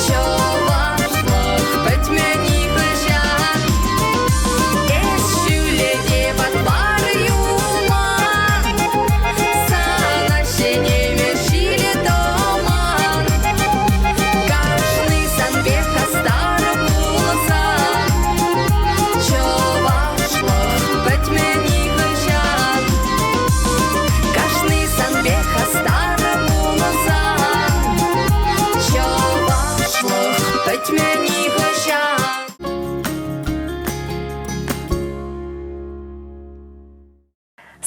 чӑвашлӑх пӗтмӗ нихӑҫан. Эс ҫӳле те патвар юлман, сана ҫӗнеймӗ ҫилӗ тӑман. Кашни сан пек хастар пулсан, чӑвашлӑх пӗтмӗ нихӑҫан. Кашни сан пек хастар пулсан, чӑвашлӑх пӗтмӗ нихӑҫан.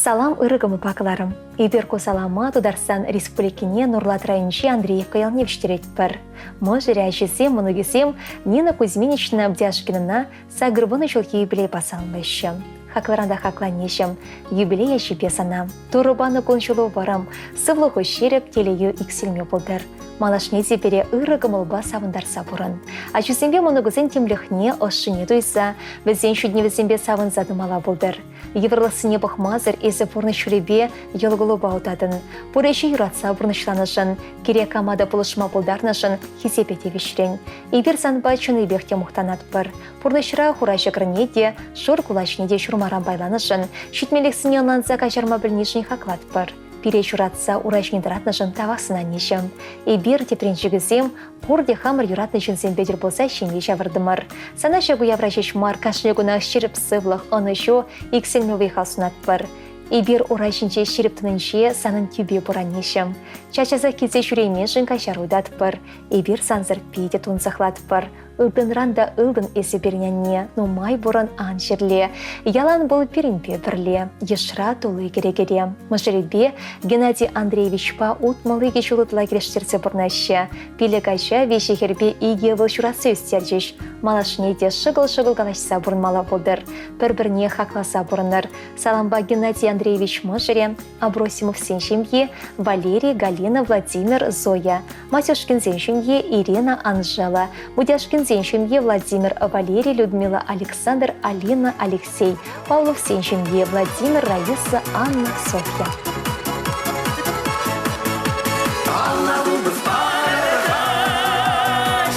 Салам ырӑ кӑмӑлпа кӑларӑм. Эпир ку салама Тутарстан Республикине Нурлат районӗнчи Андреевка ялне вӗҫтеретпӗр. Мӑшӑрӗ, ачисем, мӑнукӗсем Нина Кузьминична Бдяшкинӑна 80 ҫулхи юбилейпа саламлаҫҫӗ. Хаклӑран та хакланеҫӗм, юбилей ячӗпе сана. Турӑ панӑ кун-ҫулу вӑрӑм, сывлӑху ҫирӗп, телейӳ иксӗлми пултӑр. Малашне те пире ырӑ кӑмӑлпа савӑнтарса пурӑн. Ачусемпе мӑнукусен тимлӗхне, ӑшшине туйса, вӗсен ҫитӗнӗвӗсемпе савӑнса тӑмалла пултӑр. Йывӑрлӑхсене пӑхмасӑр эсӗ пурнӑҫ ҫулӗпе йӑл-кулӑпа утатӑн. Пур ӗҫе юратса пурнӑҫланӑшӑн, кирек кама та пулӑшма пултарнӑшӑн хисепе тивӗҫрӗн. Эпир санпа чӑннипех те мухтанатпӑр. Пурнӑҫра хура ҫӑкӑрне те, шур кулачне те ҫурмаран пайланӑшӑн, ҫитменлӗхсене ӑнланса каҫарма пӗлнишӗн хаклатпӑр. Пире ҫуратса ура ҫине тӑратнӑшӑн тавах сӑнанишӗм. Эпир, тӗпренчӗкӗсем, пурте хамӑр юратнӑ ҫынсемпе тӗл пулса ҫемье ҫавӑртӑмӑр. Сана ҫак уявра ҫеҫ мар, кашни кунах ҫирӗп сывлӑх, ӑнӑҫу, иксӗлми вӑй-хал сунатпӑр. Эпир ура ҫинче ҫирӗп тӑнинче санӑн тӳпе пур, аннеҫӗм. Час-часах килсе ҫӳрейменшӗн каҫару ыйтатпӑр. Эпир сансӑр питӗ тунсӑхлатпӑр. Ылтӑнран та ылтӑн эсӗ пирӗн анне, нумай пурӑн ан чирле. Ялан вӑл пирӗнпе пӗрле, йышра тулли кӗрекере. Мӑшӑрӗпе Геннадий Андреевичпа 62 ҫул ытла килӗштерсе пурӑнаҫҫӗ. Пилӗк ача, виҫӗ хӗрпе икӗ ывӑл ҫуратса ӳстерчӗҫ. Малашне те шӑкӑл-шӑкӑл калаҫса пурӑнмалла пултӑр. Пӗр-пӗрне хакласа пурӑнӑр. Салампа Геннадий Андреевич мӑшӑрӗ, Абросимовсен ҫемйи, Валерий, Галина, Владимир, Зоя, Матюшкинсен ҫемйи, Ирина, Анжела, Будяшкинсен ҫемйи, Владимир, Валерий, Людмила, Александр, Алина, Алексей, Павловсен ҫемйи, Владимир, Раиса, Анна, Софья. Алла купӑс парӑр-ха,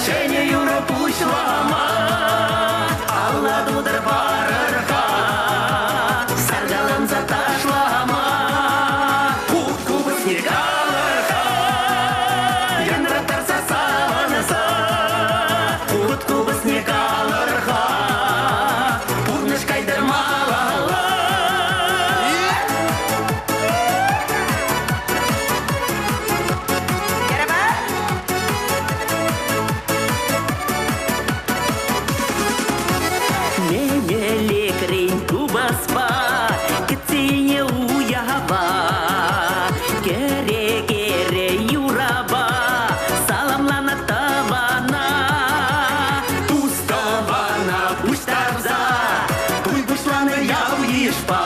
ҫӗнӗ юрӑ пуҫлама. Алла тутӑр парӑр-ха, саркаланса ташлама. Хут купӑсне калӑр-ха, янраттарса савӑнса. Хут купӑсне калӑр-ха, пурнӑҫ кайтӑр малалла. Менелекрен купӑспа кӗтсене уява кӗре-кӗре юрапа саламланӑ тӑвана. Тус-тӑвана пуҫтарса туй пуҫланӑ ял-йышпа.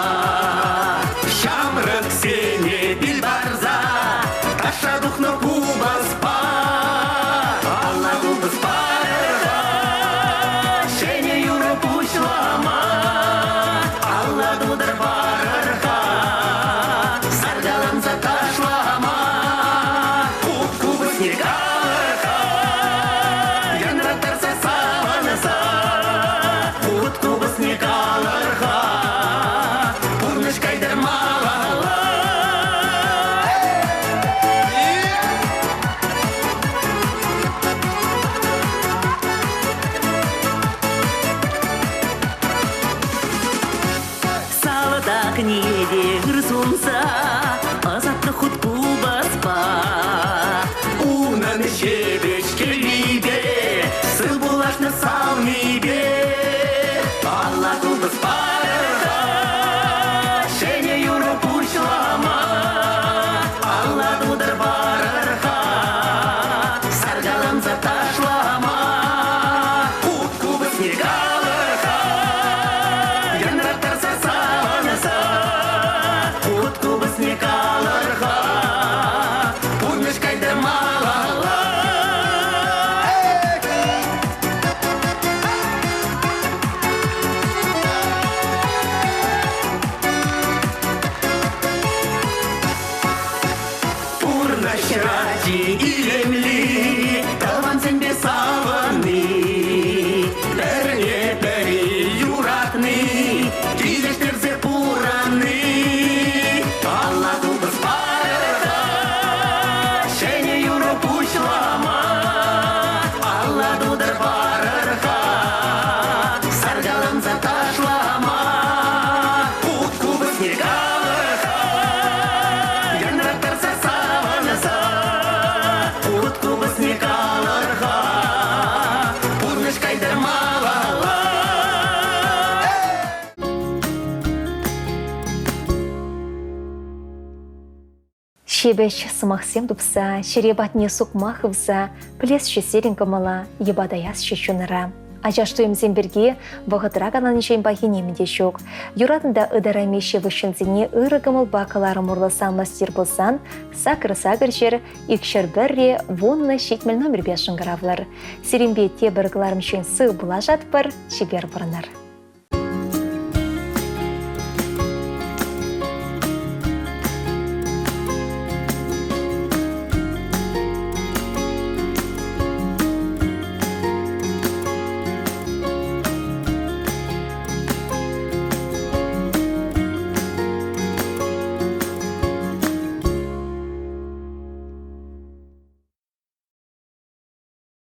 Ҫамрӑксене пил парса ташша тухнӑ купӑспа. Алла купӑс парса ҫӗнӗ юрӑ пуҫлама. Алла тутӑр парӑр-ха, саркаланса ташлама. Хут купӑсне калӑр-ха, янраттарса савӑнса. Хут купӑсне калӑр-ха, пурнӑҫ кайтӑр малалла. Салтакне те ыр сунса ӑсатнӑ хут купӑспа. Унӑн ҫепӗҫ кӗввипе сыв пулашнӑ савнипе. Алла купӑс парӑр-ха, ҫӗнӗ юрӑ пуҫлама. Алла тутӑр парӑр-ха, саркаланса ташлама. Хут купӑсне калӑр-ха, янраттарса савӑнса. Хут купӑсне калӑр-ха, пурнӑҫ кайтӑр малалла. Пурнӑҫра чи илемли тӑвансемпе савӑнни, пӗрне-пӗри юратни, килӗштерсе пурӑнни. Алла купӑс парӑр-ха, ҫӗнӗ юрӑ пуҫлама. Алла тутӑр парӑр-ха, саркаланса ташлама. Хут купӑсне калӑр-ха, янраттарса савӑнса. Хут купӑсне калӑр-ха, пурнӑҫ кайтӑр малалла. Ҫепӗҫ сӑмахсем тупса, чӗре патне сукма хывса, пӗлесчӗ сирӗн кӑмӑла, йӑпатаясчӗ чунӑра. Ачаш туйӑмсем пирки вӑхӑтра каланинчен пахи нимӗн те ҫук. Юратнӑ та ытарайми ҫывӑх ҫынсене ырӑ кӑмӑлпа кӑларӑм урлӑ самластир пулсан сакӑр сакӑр ҫӗр, икҫӗр пӗрре, вуннӑ ҫитмӗл номерпе шӑнкӑравлӑр. Сирӗнпе тепӗр кӑларӑмччен сыв пулашатпӑр, чипер пурӑнӑр.